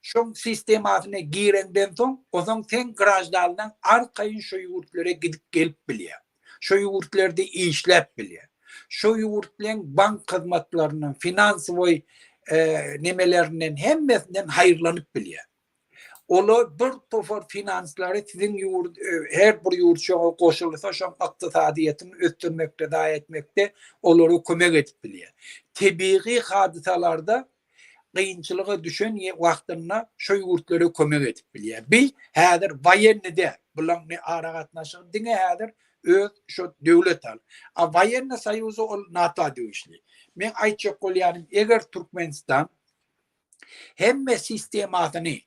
Şoň sistemasyna gireňden soň, onsoň seň graždanlaň arkaýyn şo ýurtlara gidip gelip bilýär. Şo ýurtlarda işläp bilýär. Şo ýurtlaň bank hyzmatlaryndan, finansowoý nemelerinden hemmesinden haýyrlanyp bilýär. Olar bir topar finanslary siziň ýurt her bir ýurt şoňa goşulsa şoň ykdysadyýetini ösdürmekde zaý etmekde olara kömek edip bilýär. Tebigy hadysalarda kynçylyga düşen wagtynda şo ýurtlara kömek edip bilýär. Bi häzir woýenny däl. Bulaň ne aragatnaşygy diňe häzir öz şo döwlet al. A woýenny soýuzy ol NATO degişli. Meň aýtjak bolýanym eger Türkmenistan hemme sistemasyny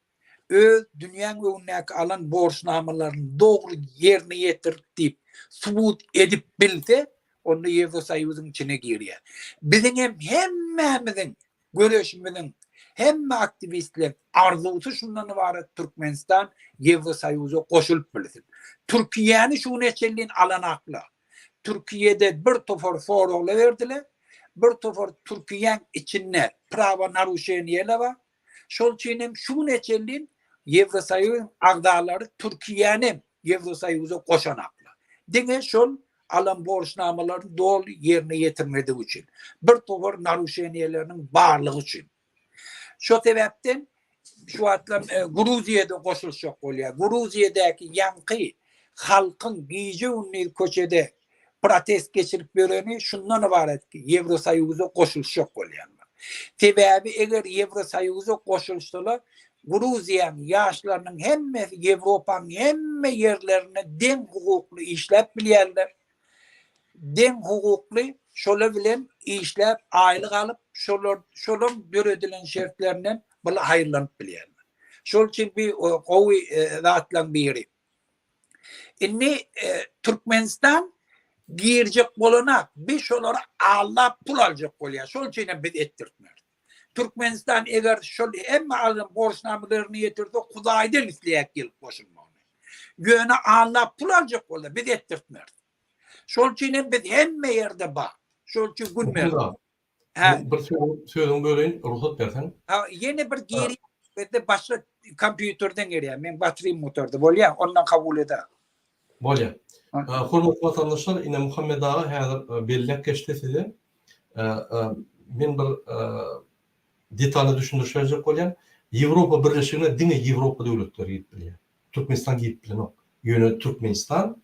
öz dünýäň öňündäki alan borçnamalaryny dogry ýerine ýetirdi diýip subut edip bilse, onda Ýewrosoýuzyň içine girýär. Biziň hem hemmämiziň göreşimiziň, hemme aktiwistleriň arzuwsy şundan ybarat Türkmenistan Ýewrosoýuza goşulyp bilsin. Türkiýäni şu güne çenli alanaklar. Türkiýede bir topar soraglar berdiler. Bir topar Türkiýäň içinde prawa naruşeniýeler bar. Şol üçin hem şu güne çenli Ýewrosoýuzyň agzalary Türkiýäni hem Ýewrosoýuza goşanaklar. Diňe şol alan borçnamalaryny doly ýerine ýetirmedigi üçin. Bir topar naruşeniýeleriniň barlygy üçin. Şo sebäpden şu wagtlar e, Gruziýada goşulyşjak bolýar. Gruziýadaky ýaňky halkyň gije-gündiz köçede protest geçirip ýöreni şundan ybarat ki, Ýewrosoýuza goşulyşjak bolýarlar. Sebäbi eger Ýewrosoýuza goşulyşsalar, Gruziýanyň ýaşlarynyň hemmesi Ýewropanyň hemme ýerlerinde deň hukukly işläp bilýärler. Deň hukukly şolar bilen işläp aýlyk alyp şolar şolaň döredilen şertlerinden bul haýyrlanyp bilýärler. Şol üçin bi gowy zatlaň biri. Indi Türkmenistan girjek bolanak bi şolary aldap pul aljak bolýar. Şol üçin hem biz etdirtmeris. Türkmenistan eger şol hemme alan borçnamalaryny ýetirse Hudaýdan isleýäk gelip goşulmagyny. Ýöne aldap pul aljak bolsa biz etdirtmeris. Şol üçin hem biz hemme ýerde bar. Şol üçin gün ber. Hä. Bir sözüňi böleýin, rugsat berseň. Ha, ýene bir girýän bizde başga kompýuterden girýär. Meň batyrym gutardy. Bolýar, ondan kabul eder. Bolýar. Hormatly watandaşlar, ine Muhammet aga häzir belläp geçdi size. Men bir detally düşündiriş berjek bolýan. Ýewropa Birleşigine diňe Ýewropa döwletleri girip bilýär. Türkmenistan girip bilenok. Ýöne Türkmenistan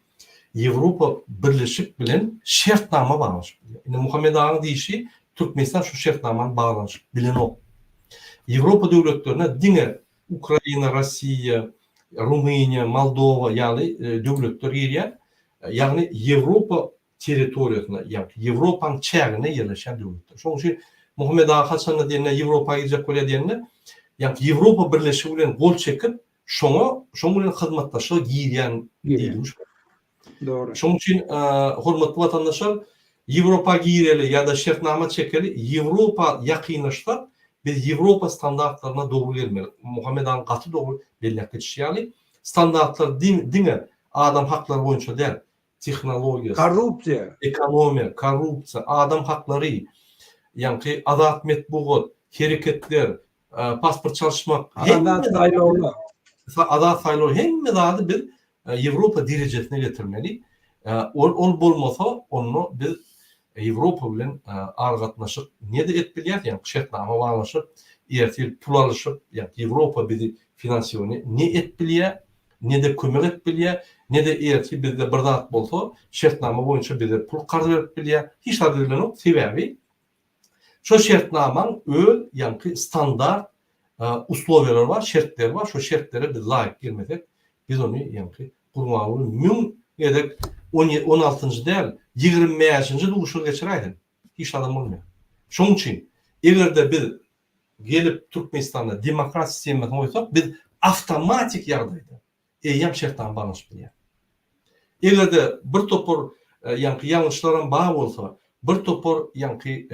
Ýewropa Birleşik bilen şertnama baglaşyp bilýär. Indi Muhammet agaň diýşi Türkmenistan şu şertnamany baglanyşyp bilenok. Ýewropa döwletlerine diňe Ukraina, Rossiýa, Rumyniýa, Moldowa ýaly döwletler girýär. Ýagny Ýewropa territoriýasynda, ýagny Ýewropanyň çäginde ýerleşýän döwletler. Şonuň üçin Muhammet aga haçanda diýende Ýewropa girjek bolýar diýende, ýagny Ýewropa Birleşigi bilen gol çekip, şoňa, şoň bilen hyzmatdaşlyga girýän diýdigi şol. Dogry. Şonuň üçin hormatly watandaşlar, Ýewropa gireli ýa-da şertnama çekeli, Ýewropa ýakynlaşsak, biz Ýewropa standartlaryna dogry gelmeli. Muhammet agaň gaty dogry belläp geçişi ýaly, Standartlar diňe adam haklary boýunça däl, tehnologiýasy, Korrupsiýa. ekonomiýa, korrupsiýa, adam haklary, ýaňky azat metbugat, hereketler, pasport çalyşmak, Azat saýlawlar. Azat saýlaw hemme zady biz Ýewropa derejesine getirmeli. Ol ol bolmasa, onda biz Ýewropa bilen aragatnaşyk ne-de edip bilýäris, ýagny şertnama baglaşyp, ertir pul alyşyp, ýagny Ýewropa bizi finansiýony ne edip bilýär, ne-de kömek edip bilýär, ne-de ertir bizde bir zat bolsa, şertnama boýunça bize pul karz berip bilýär. Hiç zat edilenok, sebäbi şo şertnamaň öz ýaňky standart uslowiýalary bar, şertleri bar, şo şertlere biz laýyk gelmesek, biz ony ýaňky Gurbanguly müň gezek on on altynjy däl, 25-nji duşuşygy geçiräýsin, hiç zadam bolmaýar. Şonuň üçin, eger-de biz gelip Türkmenistanda demokrat sistemasyny goýsak, biz awtomatik ýagdaýda eýýäm şertnama baglaşyp bilýäris. Eger-de bir topar ýaňky ýalňyşlaram bar bolsa, bir topar ýaňky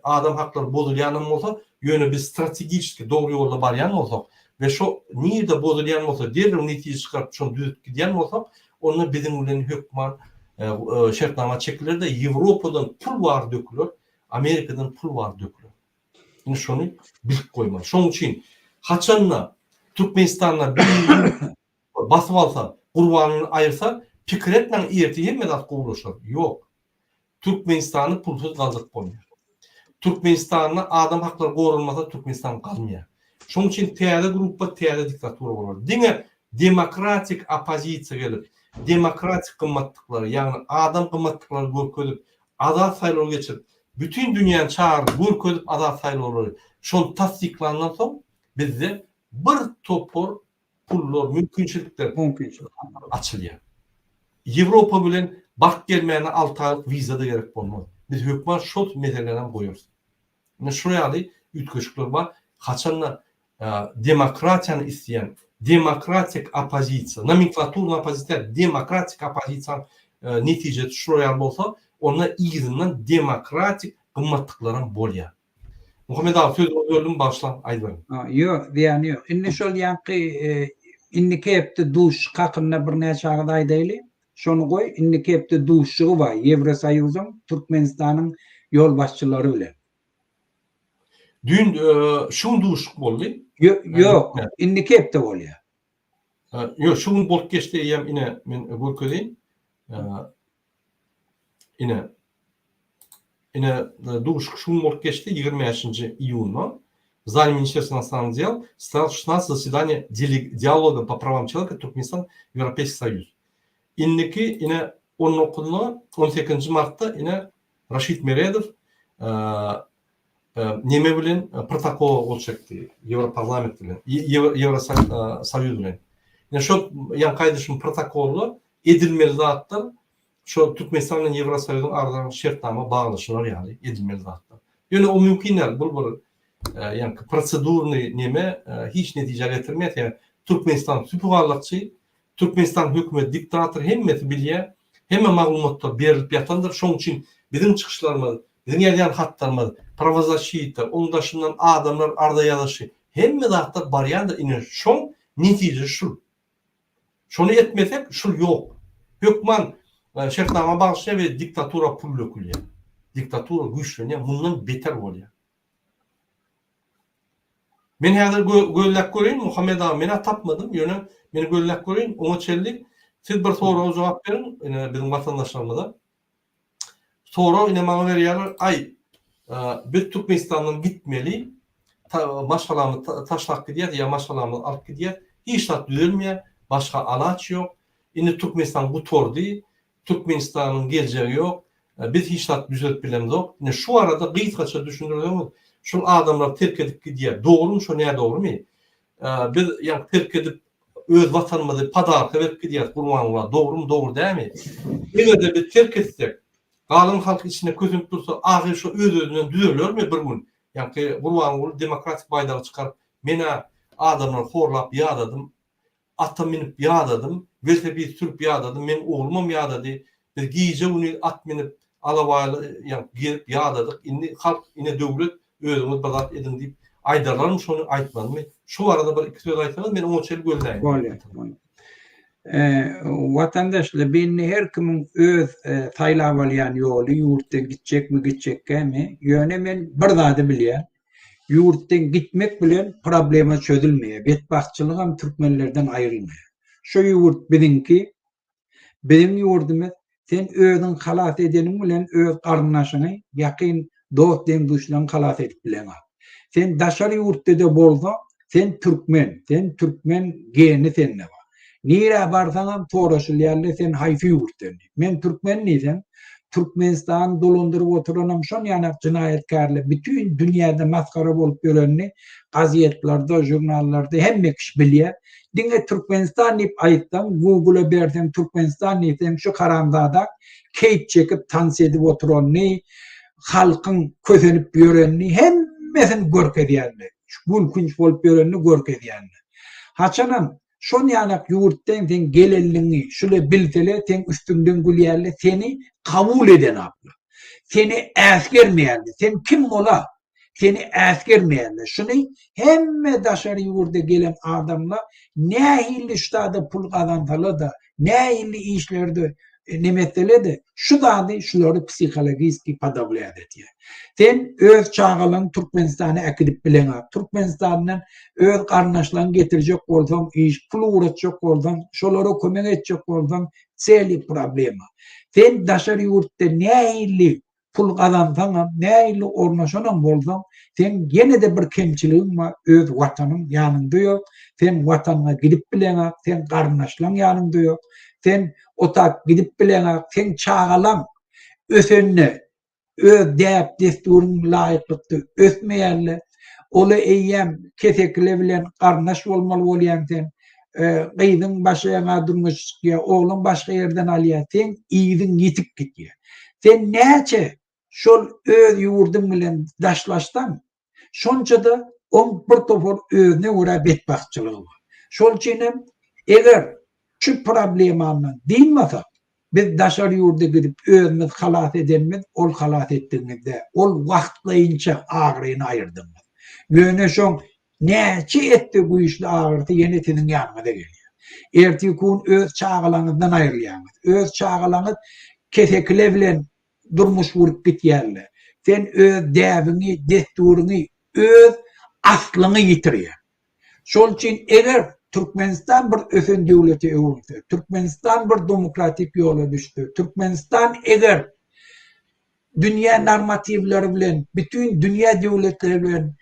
adam haklary bozulýanam bolsa, ýöne biz strategiçeski dogry ýolda barýan bolsak we şo nirde bozulýan bolsa derrew netije çykaryp şony düzedip gidýän bolsak, onda biziň bilen hökman şertnama çekiler-de Ýewropadan pul bar döküler, Amerikadan pul bar döküler. Indi şony bilip goýmaly. Şonuň üçin haçanda Türkmenistanda bir basyp alsa, Gurbangulyny aýyrsa, pikir etmäň ertir hemme zat gowulaşar. Ýok. Türkmenistany pulsuz galdyryp bolmaýar. Türkmenistanda adam haklary goralmasa Türkmenistan galmaýar. Şonuň üçin täze gruppa täze diktatura bolar. Diňe demokratik oppozisiýa gelip, demokratik gymmatlyklary, ýagny adam gymmatlyklary görkezip, azat saýlaw geçirip, bütin dünýäni çagyryp görkezip azat saýlawlary, şony tassyklandan soň bizde bir topar pullar, mümkinçilikler açylýar. Ýewropa bilen baryp gelmäne alty aýlyk wiza-da gerek bolmaz. Biz hökman şol meseläni hem goýarys. Ine şular ýaly üýtgeşikler bar. Haçanda demokratiýany isleýän demokratik oppozisiýa, nomenklaturny oppozisiýa däl, demokratik oppozisiýanyň netijesi şular ýaly bolsa, onda yzyndan demokratik gymmatlyklaram bolýar. Muhammet aga sözüňizi böldüm, bagyşlaň, aýdyberiň. Ýok, zyýany ýok. Indi şol ýaňky indiki hepde duşuşyk hakynda birnäçe agyz aýdaýly. Şony goý, indiki hepde duşuşygy bar Ýewrosoýuzyň Türkmenistanyň ýolbaşçylary bilen. Düýn şu gün duşuşyk boldy. Ýok, indiki hepde bolýar. Ýok, şu gün bolup geçdi eýýäm ine men görkezeýin. Ine. Ine duşuşyk şu gün bolup geçdi 25-nji iýunda. В здании Министерства иностранных дел состоялось 16 заседание диалога по правам человека Туркменистан Европейский Союз. Indiki ine 19-na 18-nji martda ine Raşid Meredow neme bilen protokola gol çekdi, Ýewroparlament bilen, Ýewrosoýuz bilen. Ine şol ýaňky aýdyşym protokolda edilmeli zatlar şol Türkmenistan bilen Ýewrosoýuzyň aralarynda şertnama baglaşylar ýaly edilmeli zatlar. Ýöne o mümkin däl, bul bir ýaňky prosedurnyý neme hiç netijä getirmeýär, sebäbi Türkmenistan süpügallakçy, Türkmenistan hökümeti diktator hemmesi bilýär, hemme maglumatlar berilip ýatandyr, şoň üçin biziň çykyşlarymyz, biziň ýazýan hatlarymyz, prawozaşita, oň daşyndan adamlar arza ýazyşy, hemme zatlar barýandyr, ine şoň netijesi şul. Şony etmesek şul ýok. Hökman şertnama baglaşýar we diktatura pul dökülýär. Diktatura güýçlenýär, mundan beter bolýar. Men häzir gözläp göreýin Muhammet aga menä tapmadym ýöne men gözläp göreýin oňa çenli siz bir soraga jogap beriň ine biziň watandaşlarymyza sorag ine maňa berýärler aý biz Türkmenistandan gitmeli maşgalamyzy taşlap gidýäs ýa maşgalamyzy alyp gidýäs hiç zat düzelmeýär başga alaç ýok indi Türkmenistan gutardy Türkmenistanyň geljegi ýok. Biz hiç zat düzelip bilemzok. Ine şu barada gysgaça düşündirseňiz, şul adamlar terk edip gidýär. Dogrumy şo nädogrymy? Biz ýa terk edip öz watanymyzy podarka berip gidýäris Gurbanguly dogrumy dogry dälmi? Eger-de biz terk etsek, galan halk içinde kösenip dursa ahyr şo öz-özünden düzelermi bir gün? Ýaňky Gurbanguly demokratik baýdagy çykaryp men-ä adamlary horlap ýadadym, Ata münüp ýadadym, welosiped sürüp ýadadym, meň oglumam ýadady. Biz gije-gündiz at münüp, alabaýly ýa gezip ýadadyk. Indi halk, ine döwlet, özüňiz bir zat ediň diýip aýdarlarmy şony, aýtmazmy? Şu barada bir iki söz aýtsaňyz, men oňa çenli gözläýin. Bolýar, bolýar. Watandaşlar bindi her kimiň öz saýlap alýan ýoly ýurtdan gitjekmi gitjekgämi ýöne men bir zady bilýän ýurtdan gitmek bilen problema çözülmeýär betbagtçylygam türkmenlerden aýrylmaýar şu ýurt biziňki Biziň ýurdumyz, sen özüň halas edeniň bilen öz garyndaşyňy, ýakyn dost deň-duşlaryňy halas edip bileňok. Sen daşary ýurtda-da bolsaň, sen türkmen, sen türkmen geni sende bar. Nirä barsaňam soraşylýarlar sen haýsy ýurtdan diýip. Men türkmen diýseň, Türkmenistany dolandyryp oturanam şon ýanak jynaýatkärler bütin dünýäde masgara bolup ýörenini gazetlerde, žurnallarda hemme kişi bilýär. Diňe Türkmenistan diýip aýtsaň, Google-a berseň Türkmenistan diýseň şu haramzada keýp çekip tans edip oturanyny, halkyň kösenip ýörenini hemmesini görkezýärler. Gülkünç bolup ýörenini görkezýärler. Haçanam şon ýanak ýurtdan seň gelenligiňi şule bilsele seň üstüňden gülýärler, seni kabul edenaklar. Seni äsgermeýärler. Sen kim bola? Seni äsgermeýärler. Şuny hemme daşary ýurda gelen adamlar nähili ştada pul gazansalar-da, nähili işlerde neme etsele-de, şu zady şulary psihologiski podawlýat edýär. Sen öz çagalaryňy Türkmenistana äkidip bileňok. Türkmenistandan öz garyndaşlaryňy getirjek bolsaň, iş, pul ugratjak bolsaň, şolara kömek etjek bolsaň, çeli problema. Sen daşary ýurtda nähili Pul gazansaňam, nähili ornaşanam bolsaň, seň ýene-de bir kemçiligiň bar, öz Watanyň ýanyňda ýok, sen Watanyňa gidip bileňok, seň garyndaşlaň ýanyňda ýok, sen otap gidip bileňok, seň çagalaň ösende öz däp-dessuryň laýyklykda ösmeýärler, ola eýýäm kesekile bilen garyndaş bolmaly bolýaň sen, gyzyň başga ýaňa durmuşa çykýar, ogluň başga ýerden alýar, seň yzyň ýitip gidýär. Sen näçe şol öz ýurduň bilen daşlaşsaň, şonça-da oň bir topar özüne görä betbagtçylygy bar. Şol üçin hem eger şu problemandan dynmasak, Biz daşary ýurda gidip özümiz halas edenimiz ol halas etdigiňiz däl. Ol wagtlaýynça agyryny aýyrdygyňyz. Ýöne şoň näçe etse güýçli agyrysy ýene siziň ýanyňyza gelýär. Ertirki gün öz çagalaňyzdan aýrylýaňyz. Öz çagalaňyz kesekile bilen durmuş gurup gitýärler. Sen öz däbiňi, dessuryňy, öz aslyňy ýitirýäň. Şol üçin eger Türkmenistan bir ösen döwlete öwrülse, Türkmenistan bir demokratik ýola düşse, Türkmenistan eger dünýä normatiwleri bilen, bütin dünýä döwletleri bilen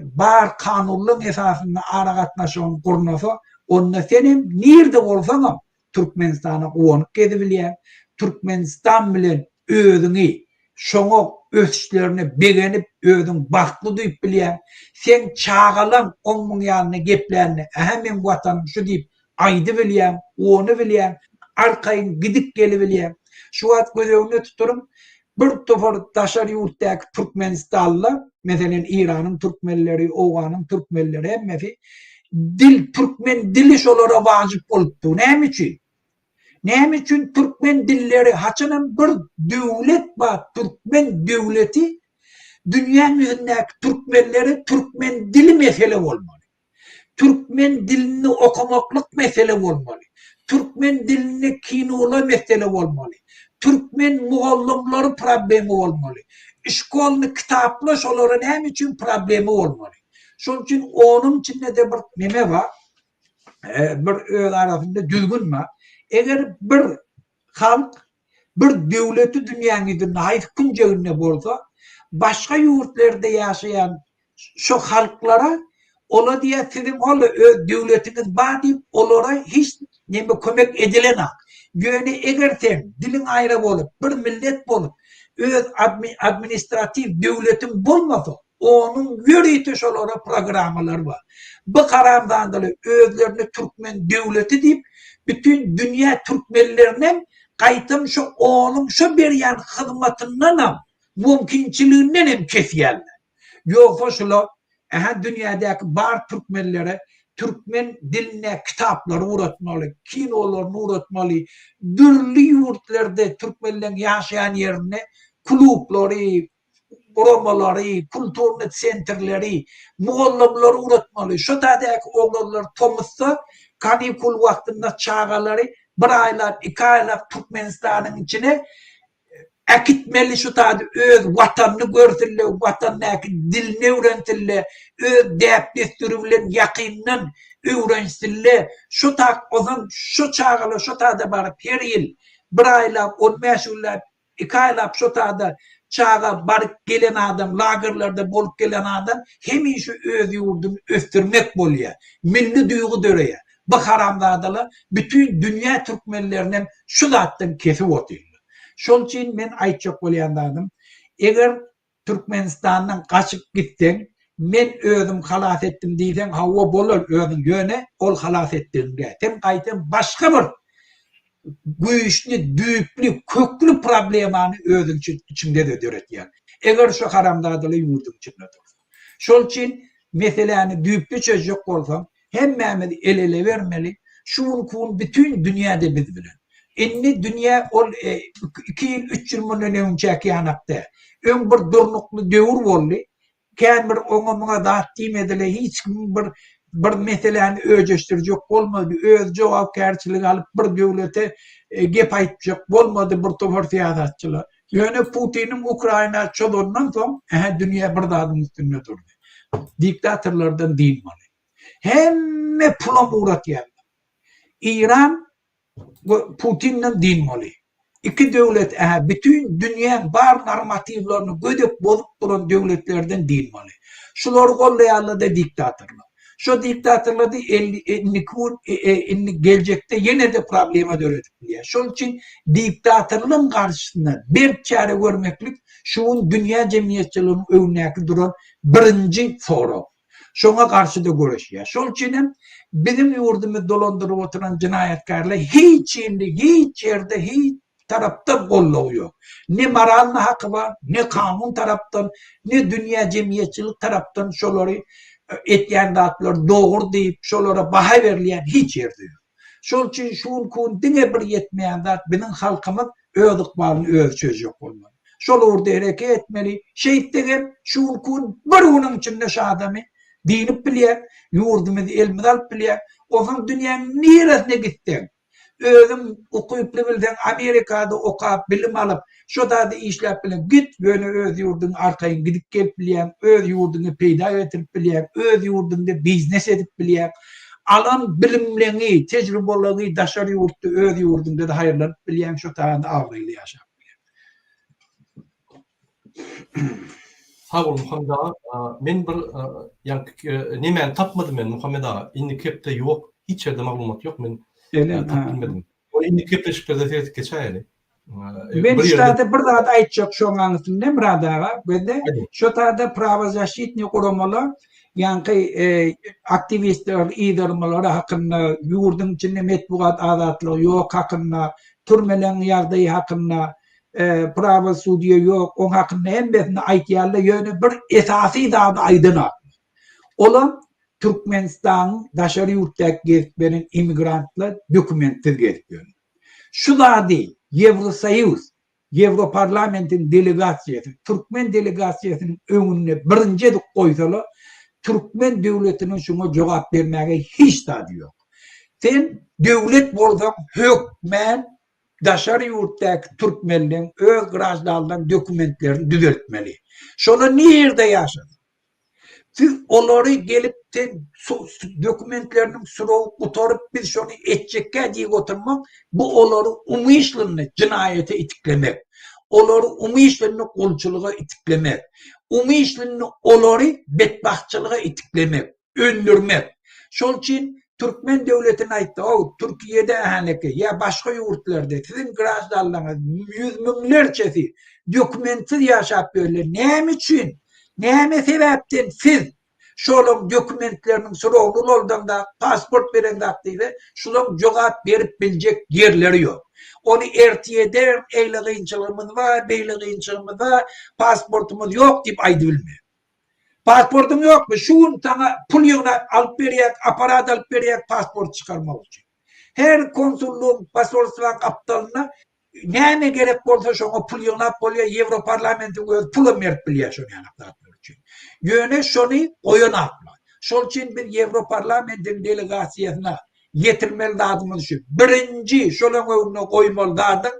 bar kanunlaryň esasynda aragatnaşygyny gurnasa, onda senem nirde bolsaňam Türkmenistana guwanyp gezibilýäň, Türkmenistan bilen özüňi şoňa ösüşlerine begenip özüň bagtly duýup bilýäň, seň çagalaň oň-muň ýanynda geplände ähä meň watanym şu diýip aýdybilýäň, guwanybilýäň, arkaýyn gidip gelibilýäň. Şu wagt göz öňünde tuturyň, bir topar daşary ýurtdaky türkmenistanlylar, meselem Eýranyň türkmenleri, Owganyň türkmenleri hemmesi dil, türkmen dili şolara wajyp bolupdy. Näme üçin? Näme üçin türkmen dilleri haçanam bir döwlet bar, türkmen döwleti dünýäň ýüzündäki türkmenlere türkmen dili mesele bolmaly. Türkmen dilinde okamaklyk mesele bolmaly. Türkmen dilinde kinolar mesele bolmaly. Türkmen mugallymlary problema bolmaly. Şkolny kitaplar şolara näme üçin problema bolmaly. Şonuň üçin onuň içinde-de bir neme bar, bir öz arasynda düzgün bar. Eger bir halk bir döwleti dünýäň ýüzünde haýsy künjeginde bolsa, başga ýurtlarda ýaşaýan şo halklara ola diýýär siziň ol öz döwletiňiz bar diýip olara hiç neme kömek edilenak. Ýöne eger sen diliň aýra bolup bir millet bolup öz administratiw döwletiň bolmasa Onuň ýörite şolara programmalary bar. Bu haramzadalar özlerine türkmen döwleti diýip, bütin dünýä türkmenlerinem gaýtam şo onuň şo berýän hyzmatyndanam, mümkinçiliginden hem kesýärler. Ýogsa şular ähä dünýädäki bar türkmenlere türkmen dilinde kitaplary ugratmaly, kinolaryny ugratmaly, dürli ýurtlarda türkmenleň ýaşaýan ýerinde klublary, guramalary, kulturny tsentrleri, mugallymlary ugratmaly. Şo taýdaky oglanlar tomusda Kanikul wagtynda çagalary bir aýlap, iki aýlap Türkmenistanyň içine äkitmeli şu taýda öz watanyny görsünle, watandäki dilini öwrensinle, öz däp-dessury bilen ýakyndan öwrensinle. Şu tak ozan şu çagalar şu taýda baryp her ýyl bir aýlap, on bäş günläp Iki aýlap şo tada çaga baryp gelen adam, lagerlerde bolup gelen adam hemişe öz ýurduny ösdürmek bolýar. Milli duýgy döreýär. Bu haramzadalar bütin dünýä türkmenlerinem şu zatdan kesip otyrlar. Şol üçin men aýtjak bolýan zadym, eger Türkmenistandan gaçyp gitseň, men özüm halas etdim diýseň, hawa bolar özüň, ýöne ol halas etdigiň däl. Sen gaýtam başga bir güýçli, düýpli, kökli problemany özüň üçin içiňde-de döretýäň. Eger şu haramzadalar ýurduň içinde dursa. Şol üçin meseläni düýpli çözjek bolsaň, Hemmämiz el-ele bermeli. Şu günki gün bütin dünýä-de biz bilen. Indi dünýä ol iki ýyl, üç ýyl mundan öňçäki ýanak däl. Öň bir durnukly döwür boldy. Kän bir oňa-muňa zat diýmediler, hiç kim bir bir meseläni öjeşdirjek bolmady, öz jogapkärçiligi alyp bir döwlete gep aýtjak bolmady bir topar syýasatçylar. Ýöne Putiniň Ukraina çozandan soň, ähä dünýä bir zadyň üstünde durdy. Diktatorlardan dynmaly. Hemme pulam ugratýarlar. Iran Putinden dynmaly. Iki döwlet ähä bütin dünýäň bar normatiwlaryny gödek bozup duran döwletlerden dynmaly. Şulary gollaýarlar-da diktatorlar. Şo diktatorlar-da indiki gün indi geljekde ýene-de problema döredip bilýär. Şol üçin diktatorlygyň garşysyna berk çäre görmeklik şu gün dünýä jemgyýetçiliginiň öňündäki duran birinji sorag. Şoňa garşy-da göreşýär. Şol üçin hem biziň ýurdumyzy dolandyryp oturan jenaýatkärler hiç hili hiç ýerde hiç tarapdan goldawy ýok. Ne moralny haky bar, ne kanun tarapdan, ne dünýä jemgyýetçilik tarapdan şolary etýän zatlary dogry diýip şolara baha berilýän hiç ýerde ýok. Şol üçin şu günki gün diňe bir ýetmeýän zat biziň halkymyz öz ykbalyny özi çözjek bolmaly. Şol ugurda hereket etmeli. Şeýtsegem şu günki gün bir günüň içinde şu adamy dynyp bilýär, ýurdumyzy elimize alyp bilýär. Onsoň dünýäň niresine gitseň, özüň ukyply bilseň Amerikada okap, bilim alyp, şo zady işläp bilen git, ýöne öz ýurduňa arkaýyn gidip gelip bilýäň, öz ýurduňa peýda getirip bilýäň, öz ýurduňda biznes edip bilýäň. Alan bilimleňi, tejribeleňi daşary ýurtda öz ýurduňda-da haýyrlanyp bilýäň, şo taýda abraýly ýaşap bilýäň. Sag bol Muhammet aga. Men bir ýaňky nemäni tapmadym men Muhammet aga. Indiki hepde ýok. Hiç ýerde maglumat ýok. Men tapyp bilmedim. Ony indiki gepleşiklerde seredip geçäýeli. Men şu taýda bir zat aýtjak şoň aňyrsynda Myrat aga. Gözle şu taýda prawozaşitniý guramalar ýaňky aktiwistler yzarmalary hakynda, ýurduň içinde metbugat azatlygy ýok hakynda, türmeleň ýagdaýy hakynda, prawosudýa ýok, oň hakynda hemmesini aýtýarlar, ýöne bir esasy zady aýdanoklar. Olam Türkmenistanyň daşary ýurtdaky gezip ýören immigrantlar dokumentsiz gezip ýörler. Şu zady Ýewrosoýuz, Ýewroparlamentiň delegasiýasy türkmen delegasiýasynyň öňünde birinji edip goýsalar, türkmen döwletiniň şuňa jogap bermäge hiç zady ýok. Sen döwlet bolsaň hökmän daşary ýurtdaky türkmenleň öz graždanlaryň dokumentlerini düzeltmeli. Şolar nirde ýaşasyn? Siz olary gelip sen dokumentleriniň srogy gutaryp biz şony etjekkä diýip oturmak bu olary umyşlynny jynaýata itiklemek. Olary umyşlynny gulçulyga itiklemek. Umyşlynny olary betbagtçylyga itiklemek. öndürmek. Şol üçin türkmen döwletine aýtdy, ow, Türkiýede ähäneke ýa başga ýurtlarda siziň graždanlaryňyz ýüz müňlerçesi dokumentsiz ýaşap ýörler. Näme üçin? Näme sebäpden siz şolaň dokumentleriniň srogyny ulaldaňda, pasport bereňzak diýse, şulaň jogap berip biljek ýerleri ýok. Ony ertir eýle kynçylygymyz bar, beýle kynçylygymyz bar, pasportymyz ýok diýip aýdybilmeýär. Pasportyň ýokmy? Şu gün saňa pul ýygnap alyp berýäk, aparat alyp berýäk pasport çykarmak üçin. Her konsullygyň, posolstwaň gapdalynda näme gerek bolsa şoňa pul ýygnap bolýar, Ýewroparlamentiň özi pulam berip bilýär şol ýaly zatlar üçin. Ýöne şony goýanaklar. Şol üçin biz Ýewroparlamentiň delegasiýasyna. ýetirmeli zadymyz şu. Birinji şolaň öňünde goýmaly zadyň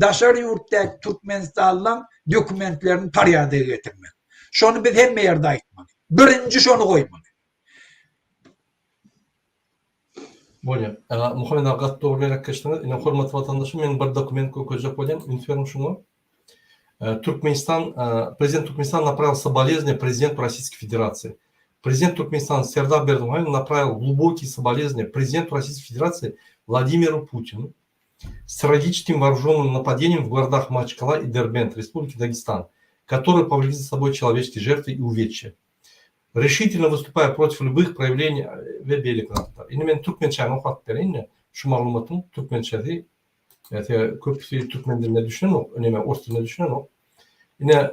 daşary ýurtdaky türkmenistanlylaň dokumentlerini porýadoga getirmek. Şony biz hemme ýerde aýtmaly. Birinji şony goýmaly. Bolýar. Muhammet aga gaty dogry belläp geçdiňiz. Ine hormatly watandaşym men bir dokument görkezjek bolýan. Üns beriň şuňa. Türkmenistan Prezident Türkmenistana направил соболезнования президенту Российской Федерации. Prezident Türkmenistana Serdar Berdimuhamedow направил глубокие соболезнования президенту Российской Федерации Владимиру Путину с трагическим вооруженным нападением в городах Махачкала и Дербент Республики Дагестан, которые повлекли за собой человеческие жертвы и увечья. Решительно выступая против любых проявлений we beýleki zatlar. Indi men türkmençäni okap bereýin-de, şu maglumatyň türkmençesi, ýa köpüsi türkmen diline düşünenok, neme ors diline düşünenok. Ine,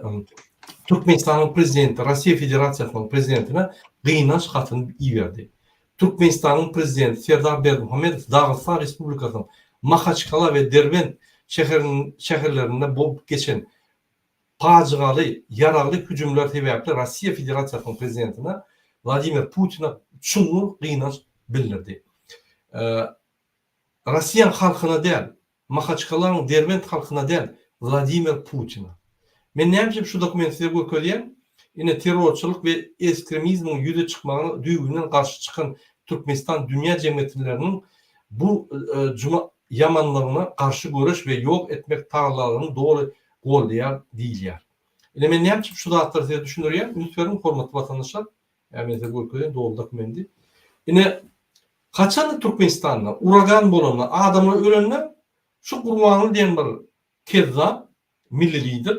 Türkmenistanyň prezidenti Russiýa Federasiýasynyň prezidentine gynanç hatyny iberdi. Türkmenistanyň prezidenti Serdar Berdimuhamedow Dagystan Respublikasynyň Mahaçkala we Derbent şäherlerinde bolup geçen pajygaly ýaragly hüjümler sebäpli Russiýa Federasiýasynyň prezidentine Wladimir Putine çuňňur gynanç bildirdi. Russiýanyň halkyna däl, Mahaçkalanyň Derbent halkyna däl, Wladimir Putine. Men näme üçin şu dokumenti size görkezýän? Ine terrorçylyk we esktremizmiň ýüze çykmagyna düýbünden garşy çykan Türkmenistan dünýä jemgyýetleriniň bu ýamanlygyna garşy göreş we ýok etmek tagallalaryny doly goldaýar diýilýär. Ine men näme üçin şu zatlary size düşündirýän? Üns beriň hormatly watandaşlar. Ýa men size görkezeýin doly dokumendi. Ine Haçanda Türkmenistanda uragan bolanda adamlar ölende şu Gurbanguly diýen bir kezzap milli lider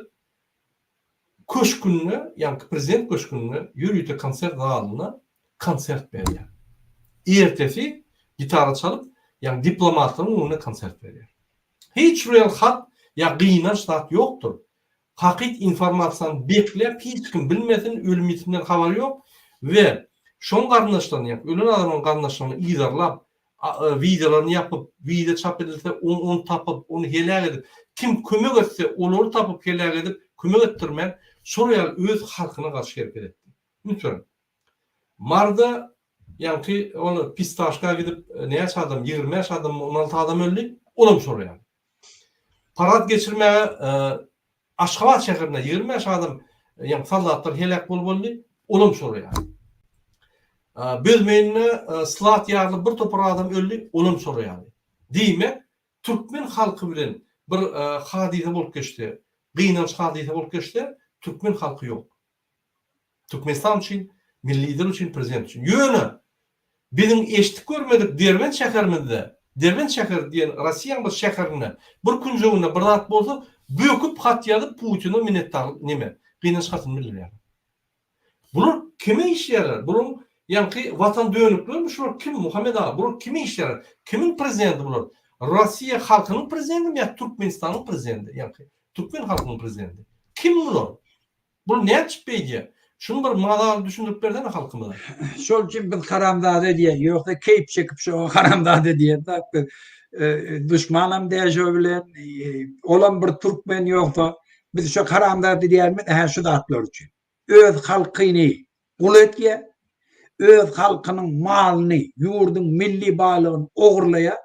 köşgünde ýaňky prezident köşgünde ýörite konsert zalynda konsert berýär. Ertesi gitara çalyp ýaňky diplomatlaryň öňünde konsert berýär. Hiç bir hat ýa gynanç zat ýokdur. Hakyt informasiýany bekläp hiç kim bilmesin ölüm ýitimden habary ýok we şoň garyndaşlaryny ýa ölen adamyň garyndaşlaryny yzarlap wideolaryny ýapyp wideo çap edilse ony tapyp ony heläk edip kim kömek etse olary tapyp heläk edip kömek etdirmän şol ýaly öz halkyna garşy hereket etdi. Üns beriň. Marda ýaňky ol pistaşka gidip näçe adam 25 adammy 16 adam öldi olam şol ýaly. Parad geçirmäge Aşgabat şäherinde 25 adam ýa soldatlar heläk bolup boldy, olam şol ýaly. Büzmeýinde slat ýarylyp bir topar adam öldi, olam şol ýaly. Diýmek, türkmen halky bilen bir hadysa bolup geçse, gynanç hadysa bolup geçse, türkmen halky ýok. Türkmenistan üçin, milli lider üçin, prezident üçin. Ýöne biziň eşidip görmedik Derbent şäherimizde, Derbent şäheri diýen Rossiýanyň bir şäherinde bir künjeginde bir zat bolsa, böküp hat ýazyp Putine minnetdarlyk neme, gynanç hatyny bildirýärler. Bular kime işleýärler? Bularyň ýaňky watan dönüklerimi şular kim Muhammet aga? Bular kime işleýärler? Kimiň prezidenti bular? Rossiýa halkynyň prezidentimi ýa Türkmenistanyň prezidenti? Ýaňky türkmen halkynyň prezidenti. Kim bular? Bul näçip beýdýä? Şuny bir mazaly düşündirip bersene halkymyza. Şol üçin biz haramzada diýýär. Ýogsa keýp çekip şoňa haramzada diýen zat biz duşmanam däl şo bilen. Olam bir türkmen ýogsa biz şo haramzada diýýärmiz hä şu zatlar üçin. Öz halkyny gul etýär. Öz halkynyň malyny, ýurduň milli baýlygyny ogurlaýar.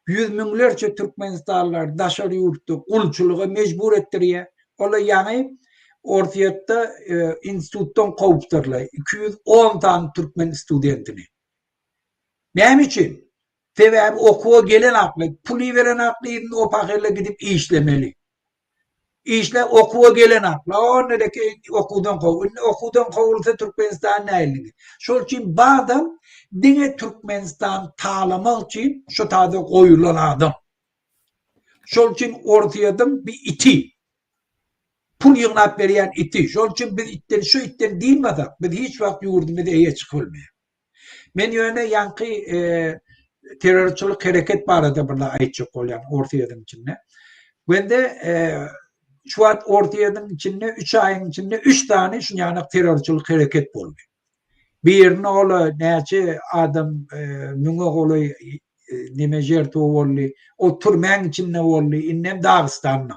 Ýüz müňlerçe türkmenistanlylary daşary ýurtda gulçulyga mejbur etdirýär. Olar ýaňy Orsýetde institutdan kowupdyrlar 210 sany türkmen studentini. Näme üçin? Sebäbi okuwa gelen akly, pul iberen akly yzynda o pahyrlar gidip işlemeli. Işle okuwa gelen akla o nereki okuwdan kow. Indi okuwdan kowulsa Türkmenistan nähili? Şol üçin badam diňe Türkmenistan talamak üçin şu taýda goýulan adam. Şol üçin Orsýetiň bir iti. Pul ýygnap berýän iti. Şol üçin biz itden şu itden dynmasak biz hiç wagt ýurdumyza eýe çykyp bilmeýäris. Men ýöne ýaňky terrorçylyk hereket barada bir zat aýtjak bolýan Orsýetiň içinde. Wende şu wagt Orsýetiň içinde 3 aýyň içinde 3 sany şuny ýaly terrorçylyk hereket boldy. Birini ola näçe adam müňe golaý neme žertwa boldy. O türmäň içinde boldy. Indem Dagystanda.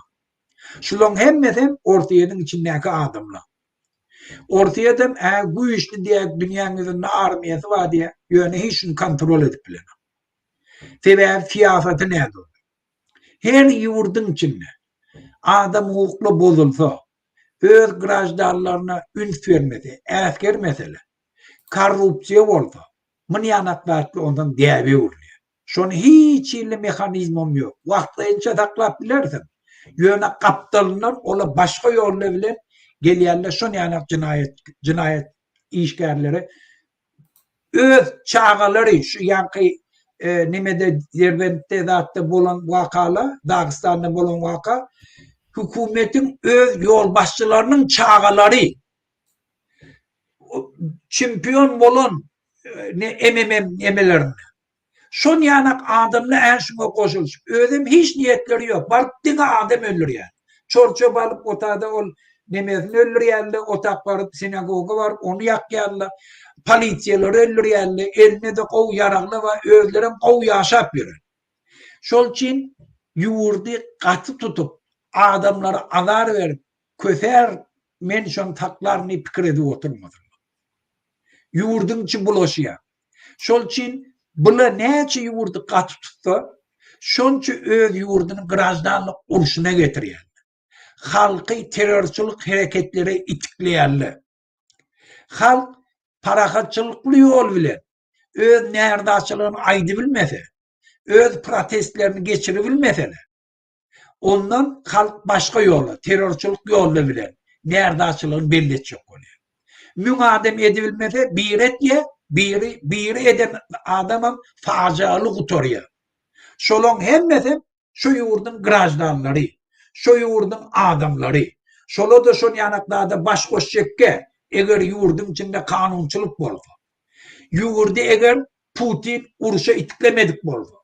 Şularyň hemmesi Orsýetiň içindäki adamlar. Orsýetem ä güýçli diýä dünýäň ýüzünde armiýasy bar diýä, ýöne hiç şuny kontrol edip bilenok. Sebäbi syýasaty nädogry. Her ýurduň içinde adam hukukly bozulsa, öz graždanlaryna üns bermese, äsgermesele, korrupsiýa bolsa, munýanak zatlar ondan däbe öwrülýär. Şony hiç hili mehanizmem ýok. Wagtlaýynça saklap bilersiň. Ýöne gapdalyndan ola başga ýollar bilen gelýärler şonýanak jenaýat jenaýat işgärleri öz çagalary şu ýaňky e, nemede Derbentde zatda bolan wakala, Dagystanda bolan waka hökümetiň öz ýolbaşçylarynyň çagalary çempion bolan e, ne MMM nemelerinde. Şon ýanak adamlar än şuňa goşulyşyp, özem hiç niýetleri ýok, baryp diňe adam öldürýär. Çor-çöp alyp otada ol nemesini öldürýärler, otak baryp sinagoga baryp ony ýakýarlar, polisiýalary öldürýärler, elinde-de gowy ýaraglar bar, özlerem gowy ýaşap ýören. Şol üçin ýurdy gaty tutup, adamlara azar berip, kösär men şony saklaryn diýip pikir edip oturmasynlar. Ýurduň içi bulaşýar. Şol üçin bula näçe ýurdy gaty tutsa, şonça öz ýurduny graždanlyk urşuna getirýärler. Halky terrorçylyk hereketlere itikleýärler. Halk parahatçylykly ýol bilen öz närazyçylygyny aýdybilmese, öz protestlerini geçiribilmeseler, Ondan halk başga ýola, terrorçylyk ýoly bilen närzaçylygyny belli etjek bolýar. Müň adam edibilmese biri etýär, biri, biri eden adamam fajygaly gutarýar. Şolaň hemmesem şo ýurduň graždanlary, şo ýurduň adamlary. Şola-da şol ýanak zada baş goşjakkä, eger ýurduň içinde kanunçylyk bolsa. Ýurdy eger Putin urşa itiklemedik bolsa.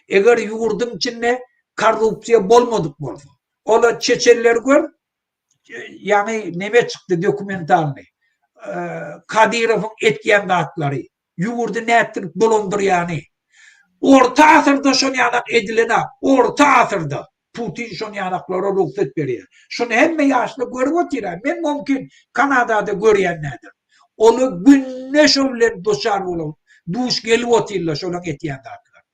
Eger ýurduň içinde korrupsiýa bolmadyk bolsa, ola çeçenleri gör, ýaňy neme çykdy dokumentalny. Kadyrowyň etýän zatlary, ýurdy nätdirip dolandyrýany. Orta asyrda şon ýanak edilen-a, orta asyrda Putin şon ýanaklara rugsat berýär. Şuny hemme ýaşlar görüp otyr-a. Men mümkin Kanadada görýän nädir. Olar günde şo bilen duçar bolup, duş gelip otyrlar şolaň etýän zatlaryna.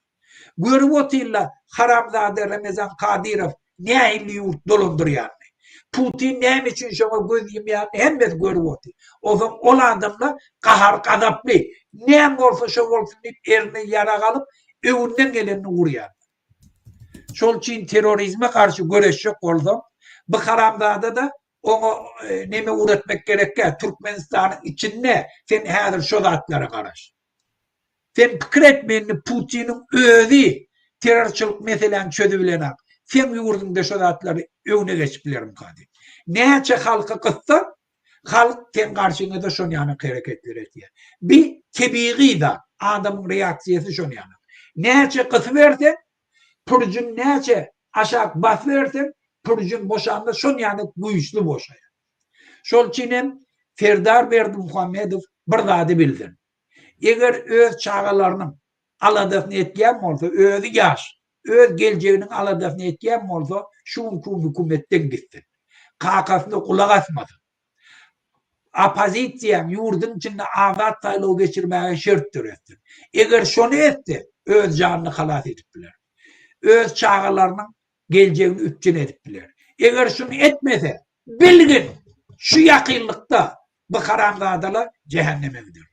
Görüp otyrlar haramzada Ramazan Kadyrow nähili ýurt dolandyrýanyny. Putin näme üçin şoňa göz ýumýanyny hemmesi görüp otyr. Onsoň ol adamlar gahar-gazaply, näme bolsa şo bolsun diýip eline ýarag alyp, öňünden gelenini urýarlar. Şol üçin terrorizme garşy göreşjek bolsaň, bu haramzada-da oňa neme uretmek gerekkä, Türkmenistanyň içinde sen häzir şo zatlara garaş. Sen pikir etme indi Putiniň özi terrorçylyk meseläni çözübilenak, seň ýurduňda şo zatlary öňüne geçip bilermika diýip. Näçe halky gyssaň, Halk seň garşyňada şon ýanak hereketler etýär. Bi tebigy zat, adamyň reaksiýasy şon ýanak. Näçe gysyberseň, pürjün näçe aşak basyberseň, pürjün boşanda şon ýanak güýçli boşaýar. Şol üçin hem Serdar Berdimuhamedow bir zady bilsin. Eger öz çagalarynyň aladasyny etýän bolsa, özi ýaş, öz geljeginiň aladasyny etýän bolsa, şu günki gün hökümetden gitsin. Kakasyna gulak asmasyn. Oppozisiýaň ýurduň içinde azat saýlaw geçirmäge şert döretsin. Eger şony etse, öz janyny halas edip biler. Öz çagalarynyň geljegini üpjün edip biler. Eger şuny etmese, bilgin, şu ýakynlykda bu haramzadalar jähenneme giderler.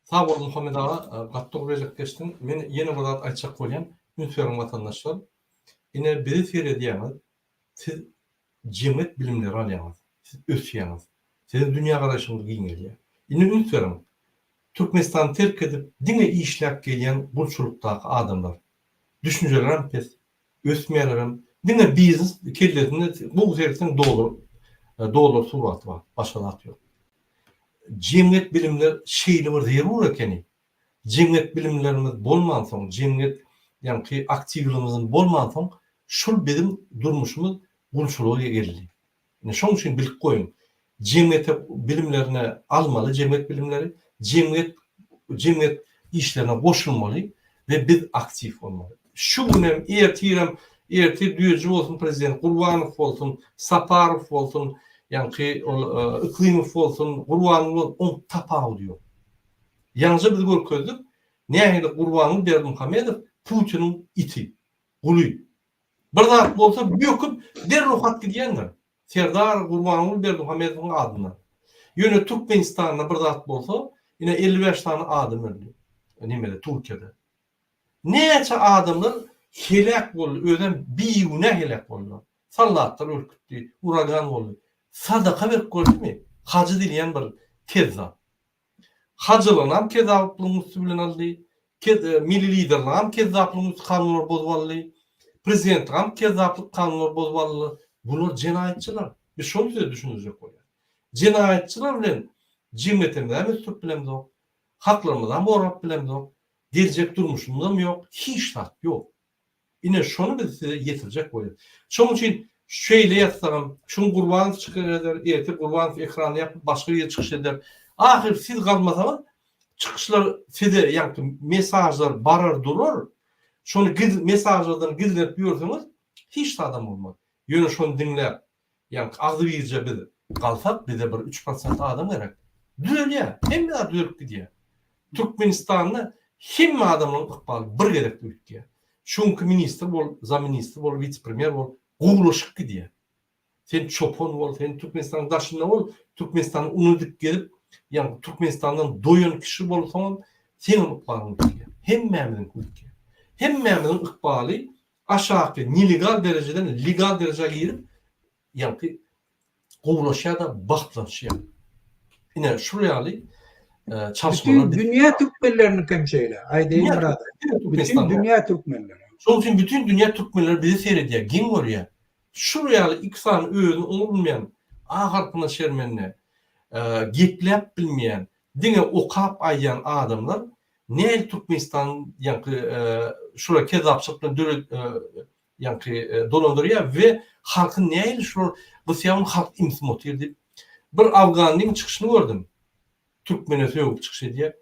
Sag bol Muhammet aga, gaty dogry belläp geçdiň. Men ýene bir zat aýtjak bolýan, üns beriň watandaşlar. Ine bizi seredýäňiz, siz jemgyýet bilimleri alýaňyz, siz ösýäňiz. Siziň dünýägaraýşyňyz giňelýär. Indi üns beriň, Türkmenistany terk edip diňe işläp gelýän gulçulykdaky adamlar. Düşünjelerem pes, Ösmeýärlerem. Diňe biznes kellesinde gowy seretseň dollar dollar suraty bar. Başga zat ýok. Jemgyýet bilimler şeýle bir zerur ekeni. Jemgyýet bilimlerimiz bolmansoň, jemgyýet ýaňky aktiwligimiziň bolmansoň, şul biziň durmuşymyz gulçulyga geldi. Ine şoň üçin bilip goýuň. Jemgyýete bilimlerini almaly, jemgyýet bilimleri, jemgyýet jemgyýet işlerine goşulmaly we biz aktiw bolmaly. Şu günem, ertirem, ertir Düýeji bolsun prezident, Gurbanow bolsun, Saparow bolsun, ýaňky ol Yklimow bolsun, Gurbanguly bolsun, oň tapawudy ýok. Ýaňja biz görkezdik. Nähili Gurbanguly Berdimuhamedow Putiniň iti, guly. Bir zat bolsa böküp derrew hat gidýändir. Serdar Gurbanguly Berdimuhamedowyň adyndan. Ýöne Türkmenistanda bir zat bolsa, ine 55 sany adam öldi. Nemede, Türkiýede. Näçe adamlar heläk boldy, özem bigünä heläk boldular. Sallatlar ürkütdi, uragan boldy. Sadaka berip gördümi? Hajy diýilýän bir kezzap. Hajylygynam kezzaplygyň üsti bilen aldy. Milli liderligam kezzaplygyň üsti kanunlary bozup aldy. Prezidentligam kezzaplyk kanunlary bozup aldylar. Bular jenaýatçylar. Biz şony size düşündirjek bolýarys. Jenaýatçylar bilen jemgyýetimizem ösdürip bilemzok. Haklarymyzam gorap bilemzok. Geljek durmuşymyzam ýok. Hiç zat ýok. Ine şony biz size ýetirjek bolýas. Şonuň üçin şeýle ýazsagam, şu gün Gurbanow çykyş eder, ertir Gurbanow ekrany ýapyp başga biri çykyş eder. Ahyry siz galmasaňyz çykyşlar size ýaňky mesažlar barar durar. Şony giz mesažlardan gizlenip ýörseňiz hiç zadam bolmaz. Ýöne şony diňläp Ýaňky agzybirje biz galsak bize bir 3% adam gerek. Düzelýär. Hemme zat düzelip gidýär. Türkmenistanda hemme adamlaryň ykbaly bir gezekde üýtgeýär. Şu günki ministr bol, zamministr bol, wise-premýer bol, gowulaşyp gidýär. Sen çopan bol, sen Türkmenistanyň daşynda bol, Türkmenistany unudyp gezip, ýaňky Türkmenistandan doýan kişi bolsaňam, seňem ykbalyň üýtgeýär. Hemmämiziňki üýtgeýär. Hemmämiziň ykbaly aşaky nelegal derejeden legal derejä girip, ýaňky gowulaşýar-da, bagtlanşýar. Ine, şul ýaly çalyşmalar. Bütin dünýä türkmenleriniňkem şeýle, aýdaýyn Myrat. Bütin dünýä türkmenleri. Şonuň üçin bütin dünýä türkmenleri bizi seredýär, geň görýär. Şul ýaly iki sany özüni oňurmaýan, A harpyna şermende, gepläp bilmeýän, diňe okap aýdýan adamlar Nähili Türkmenistan ýaňky şular kezzapçylyk bilen döre ýaňky dolandyrýar we halky nähili şular gysýar ony halk imsim otyr diýip bir afganlyň çykyşyny gördüm. Türkmene sögüp çykyş edýär.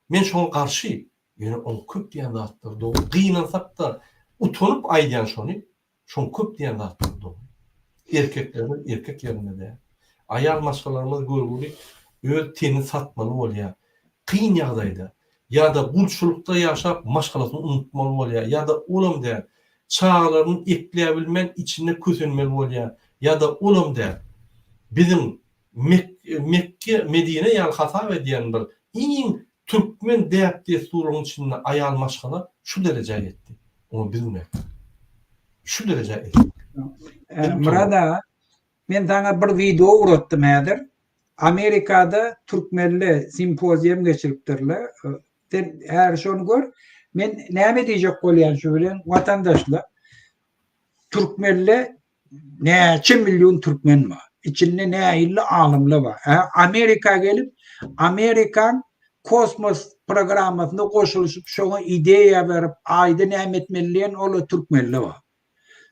Men şoňa garşy. Ýöne oň köp diýen zatlary dogry. Gynansakda utanyp aýdýan şony. Şoň köp diýen zatlary dogry. Erkeklerimiz erkek ýerinde däl. Aýal maşgalalarymyz görgüli öz tenini satmaly bolýar. Kyn ýagdaýda ýa-da gulçulykda ýaşap maşgalasyny unutmaly bolýar ýa-da olam däl. Çagalaryny ekläbilmän içinde kösenmeli bolýar ýa-da olam däl. Biziň Mekge, Medine ýaly hasap edýän bir iň türkmen däp-dessurynyň içinde aýal maşgala şu derejä ýetdi. Oňa biz günäkär. Şu derejä eltdik. Myrat aga, men saňa bir wideo ugratdym häzir. Amerikada türkmenli simpozium geçiripdirler. Sen häzir şony gör. Men näme diýjek bolýan şu bilen watandaşlar. Türkmenli Näçe million türkmen bar. Içinde nähili alymlar bar. Hä, Amerika gelip, Amerikan kosmos programmasyna goşulyşyp, şoňa ideýa berip, aýda näme etmeli diýen olar türkmenler bar.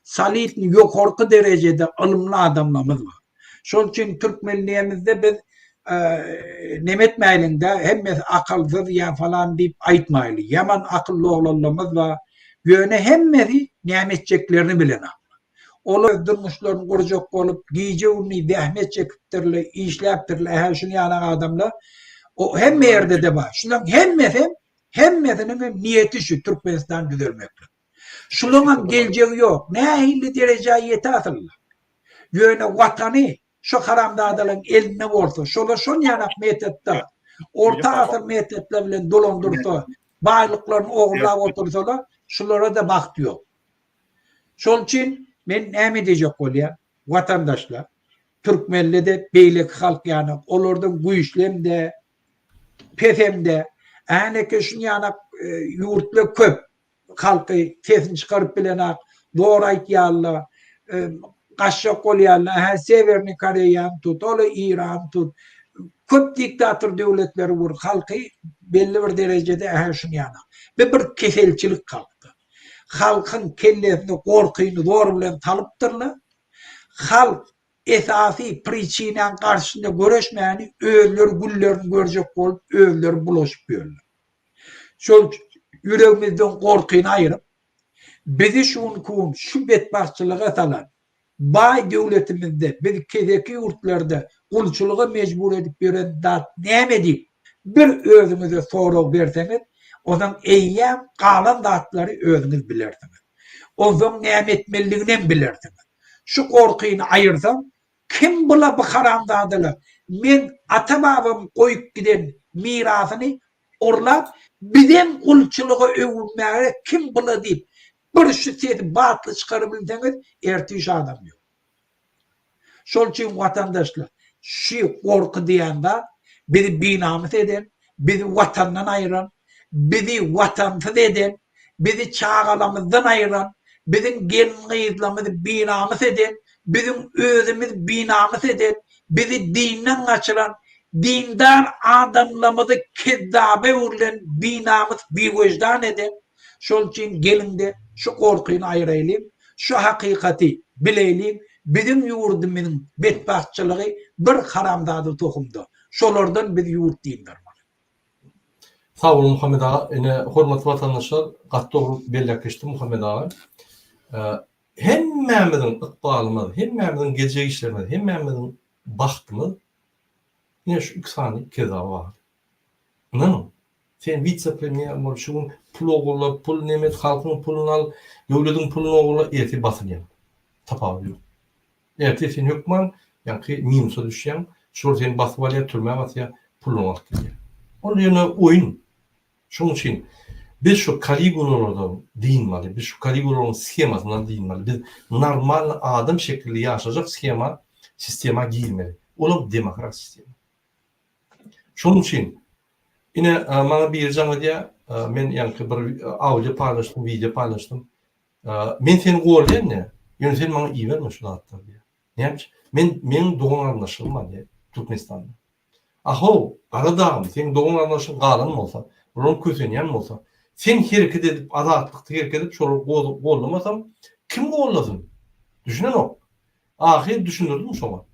Solidny ýokarky derejede ylymly adamlarymyz bar. Şol üçin türkmenliğimizde biz neme etmäýliň-de, hemmesi akylsyz ýa falan diýip aýtmaýly. Ýaman akylly oglanlarymyz bar. Ýöne hemmesi näme etjeklerini bilenok. Olar öz durmuşlaryny gurjak bolup, gije-gündiz zähmet çekipdirler, işläpdirler. Hä, şuny ýaly adamlar o hemme ýerde-de bar. Şularyň hemmesem, hemmesiniň hem niýeti şu Türkmenistany düzelmeklik. Şularyň hem geljegi ýok. Nähili derejä ýete asyllar. Ýöne watany şu haramzadalaryň elinde bolsa, şolar şon ýanak metodda, orta asyr metodlar bilen dolandyrsa, baýlyklaryny ogurlap otursalar, şulara-da bagt ýok. Şol üçin men näme diýjek bolýan, watandaşlar, türkmenli-de, beýleki halk ýanak, olardan güýçlem-de, pesem-de, äneke şun ýanak ýurtlar köp, halky sesini çykaryp bilenak, zor aýtýarlar, gaçjak bolýarlar, hä Sewerniý Koreýany tut, ol Irany tut. Köp diktator döwletleri bur, halky belli bir derejede hä şuny ýanak. Bu bir keselçilik halkda. Halkyň kellesine gorkyny zor bilen salypdyrlar. Halk esasy priçinaň garşysynda göreşmäni özleri günlerini görjek bolup özleri bulaşyp ýörler. Şol ýüregimizden gorkyny aýryp, bizi şu günki gün şu betbagtçylyga salan, baý döwletimizde bizi keseki ýurtlarda gulçulyga mejbur edip ýören zat näme diýip, bir özüňize sorag berseňiz, Onsoň eýýäm galan zatlary özüňiz bilersiňiz. Onsoň näme etmelidiginem bilersiňiz. Şu gorkyny aýyrsaň, kim bula bu haramzadalar meň ata-babam goýup giden mirasyny ogurlap, bizem gulçulyga öwürmäge kim bula diýip, bir şu sesi batly çykarybilseňiz, ertir şu adam ýok. Şol üçin watandaşlar, şu gorky diýen zat bizi binamys eden, bizi watandan aýyran, bizi watansyz eden, bizi çagalamyzdan aýyran, biziň gelin-gyzlarymyzy binamys eden, biziň özümizi binamys eden, bizi dinden gaçyran, dindar adamlarymyzy kezzaba öwrülen binamys, biwejdan eden, Şol üçin geliňde şu gorkyny aýraýlyň, şu hakykaty bileýliň, biziň ýurdumyzyň betbagtçylygy bir haramzada tohumda. Şolardan biz ýurt dyndarmaly. Sag boluň Muhammet aga. Ine hormatly watandaşlar gaty dogry belläp geçdi Muhammet aga. Hemmämiziň ykbalymyz, hemmämiziň geljek işlerimiz, hemmämiziň bagtymyz ine şu iki sany kezzaba bagly. Ynanyň. Sen witse-premýer bol, şu gün pul ogurla, pul neme et, halkyň puluny al, döwlediň puluny ogurla, ertir basylýaň. Tapawudy ýok. Ertir sen hökman ýaňky minusa düşýäň, şolar seni basyp alýar, türmä basýar, puluňy alyp gidýär. Ol ýöne oýun. Şonuň üçin biz şu Kaligulalardan dynmaly, biz şu Kaligulalaryň shemasyndan dynmaly. Biz normalny adam şekilli ýaşajak shema, sistema girmeli. Olam demokrat sistema. Şonuň üçin ine maňa biri jaň edýär, men ýaňky bir audio paýlaşdym, wideo paýlaşdym. Men seni goldaýan diýýär, ýöne sen maňa iberme şu zatlary diýýär. Näme üçin? Men meň dogan-garyndaşlarym bar diýýär Türkmenistanda. Ahow, gara dagym, seň dogan-garyndaşyň galan bolsa, bularyň kösenýän bolsa, sen hereket edip, azatlykda hereket edip şolary goldamasaň, kim goldasyn? Düşünenok. Ahyr düşündirdim şoňa.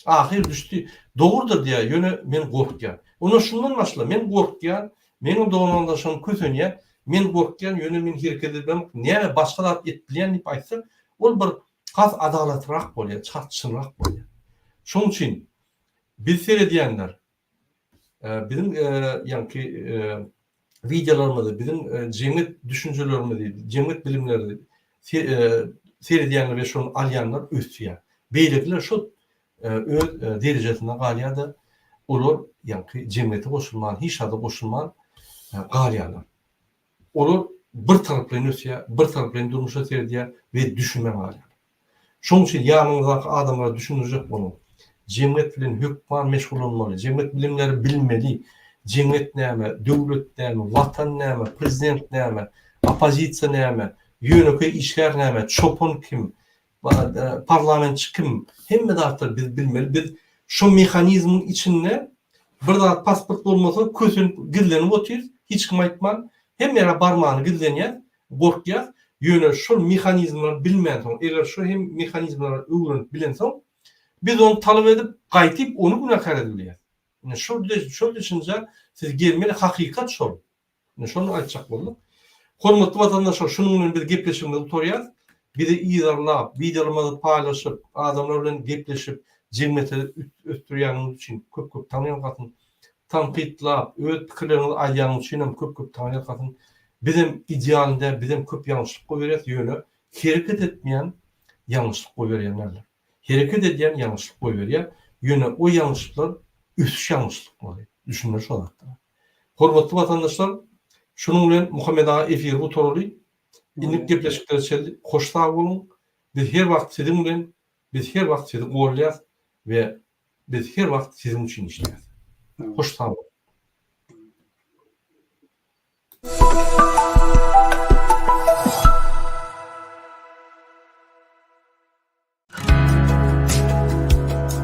Ahyr düşdi. Dogrudyr diýýär, ýöne men gorkýan. Onda şundan başla, men gorkýan, meniň dogan-garyndaşlarym kösenýär, men gorkýan, ýöne men hereket edemok, näme başga zat edip bilýän diýip aýtsak, ol bir has adalatlyrak bolýar, has çynrak bolýar. Şonuň üçin biz seredýänler, Biziň ýaňky wideolarymyzy, biziň jemgyýet düşünjelerimizi, jemgyýet bilimlerini seredýänler we şony alýanlar ösýär. Beýlekiler şol öz derejesinde galýar-da, olar ýaňky jemgyýete goşulman, hiç zada goşulman galýarlar. Olar bir taraplaýyn ösýär, bir taraplaýyn durmuşa seredýär we düşünmän galýar. Şonuň üçin ýanyňyzdaky adamlara düşündirjek boluň. Jemgyýet bilen hökman meşgullanmaly, jemgyýet bilimleri bilmeli. Jemgyýet näme, döwlet näme, watan näme, prezident näme, oppozisiýa näme, ýönekeý işgär näme, çopan kim, parlamentçi kim, hemme zatlary biz bilmeli. Biz şo mehanizmiň içinde bir zat pasport bolmasa kösenip gizlenip otyrys, hiç kime aýtman, hemme ýere barmany gizlenýäs, gorkýas. Ýöne şol mehanizmleri bilmänsoň, eger şo hem mehanizmleri öwrenip bilensoň, biz ony talap edip, gaýtyp ony günäkär edibilýäs. Ine şol şol düşünjä siz gelmeli, hakykat şol. Ine şony aýtjak bolduk. Hormatly watandaşlar, şunuň bilen biz gepleşigimizi gutarýas. Bizi yzarlap, wideolarymyzy paýlaşyp, adamlar bilen gepleşip, jemgyýeti ösdürýäniňiz üçin köp-köp taňryýalkasyn. Tankytlap, öz pikirleriňizi aýdýanyňyz üçin hem köp-köp taňryýalkasyn. Bizem idealny däl, bizem köp ýalňyşlyk goýberýäs, ýöne hereket etmeýän ýalňyşlyk goýberýän däldir. Hereket edýän ýalňyşlyk goýberýär, ýöne o ýalňyşlyklar ösüş ýalňyşlyklary. Düşünmeli şo zatlara. Hormatly watandaşlar, şunuň bilen Muhammet aga efiri gutaraly. Indiki gepleşiklere çenli hoş sag boluň. Biz her wagt siziň bilen, biz her wagt sizi goldaýas we biz her wagt siziň üçin işleýäs. Hoş sag boluň.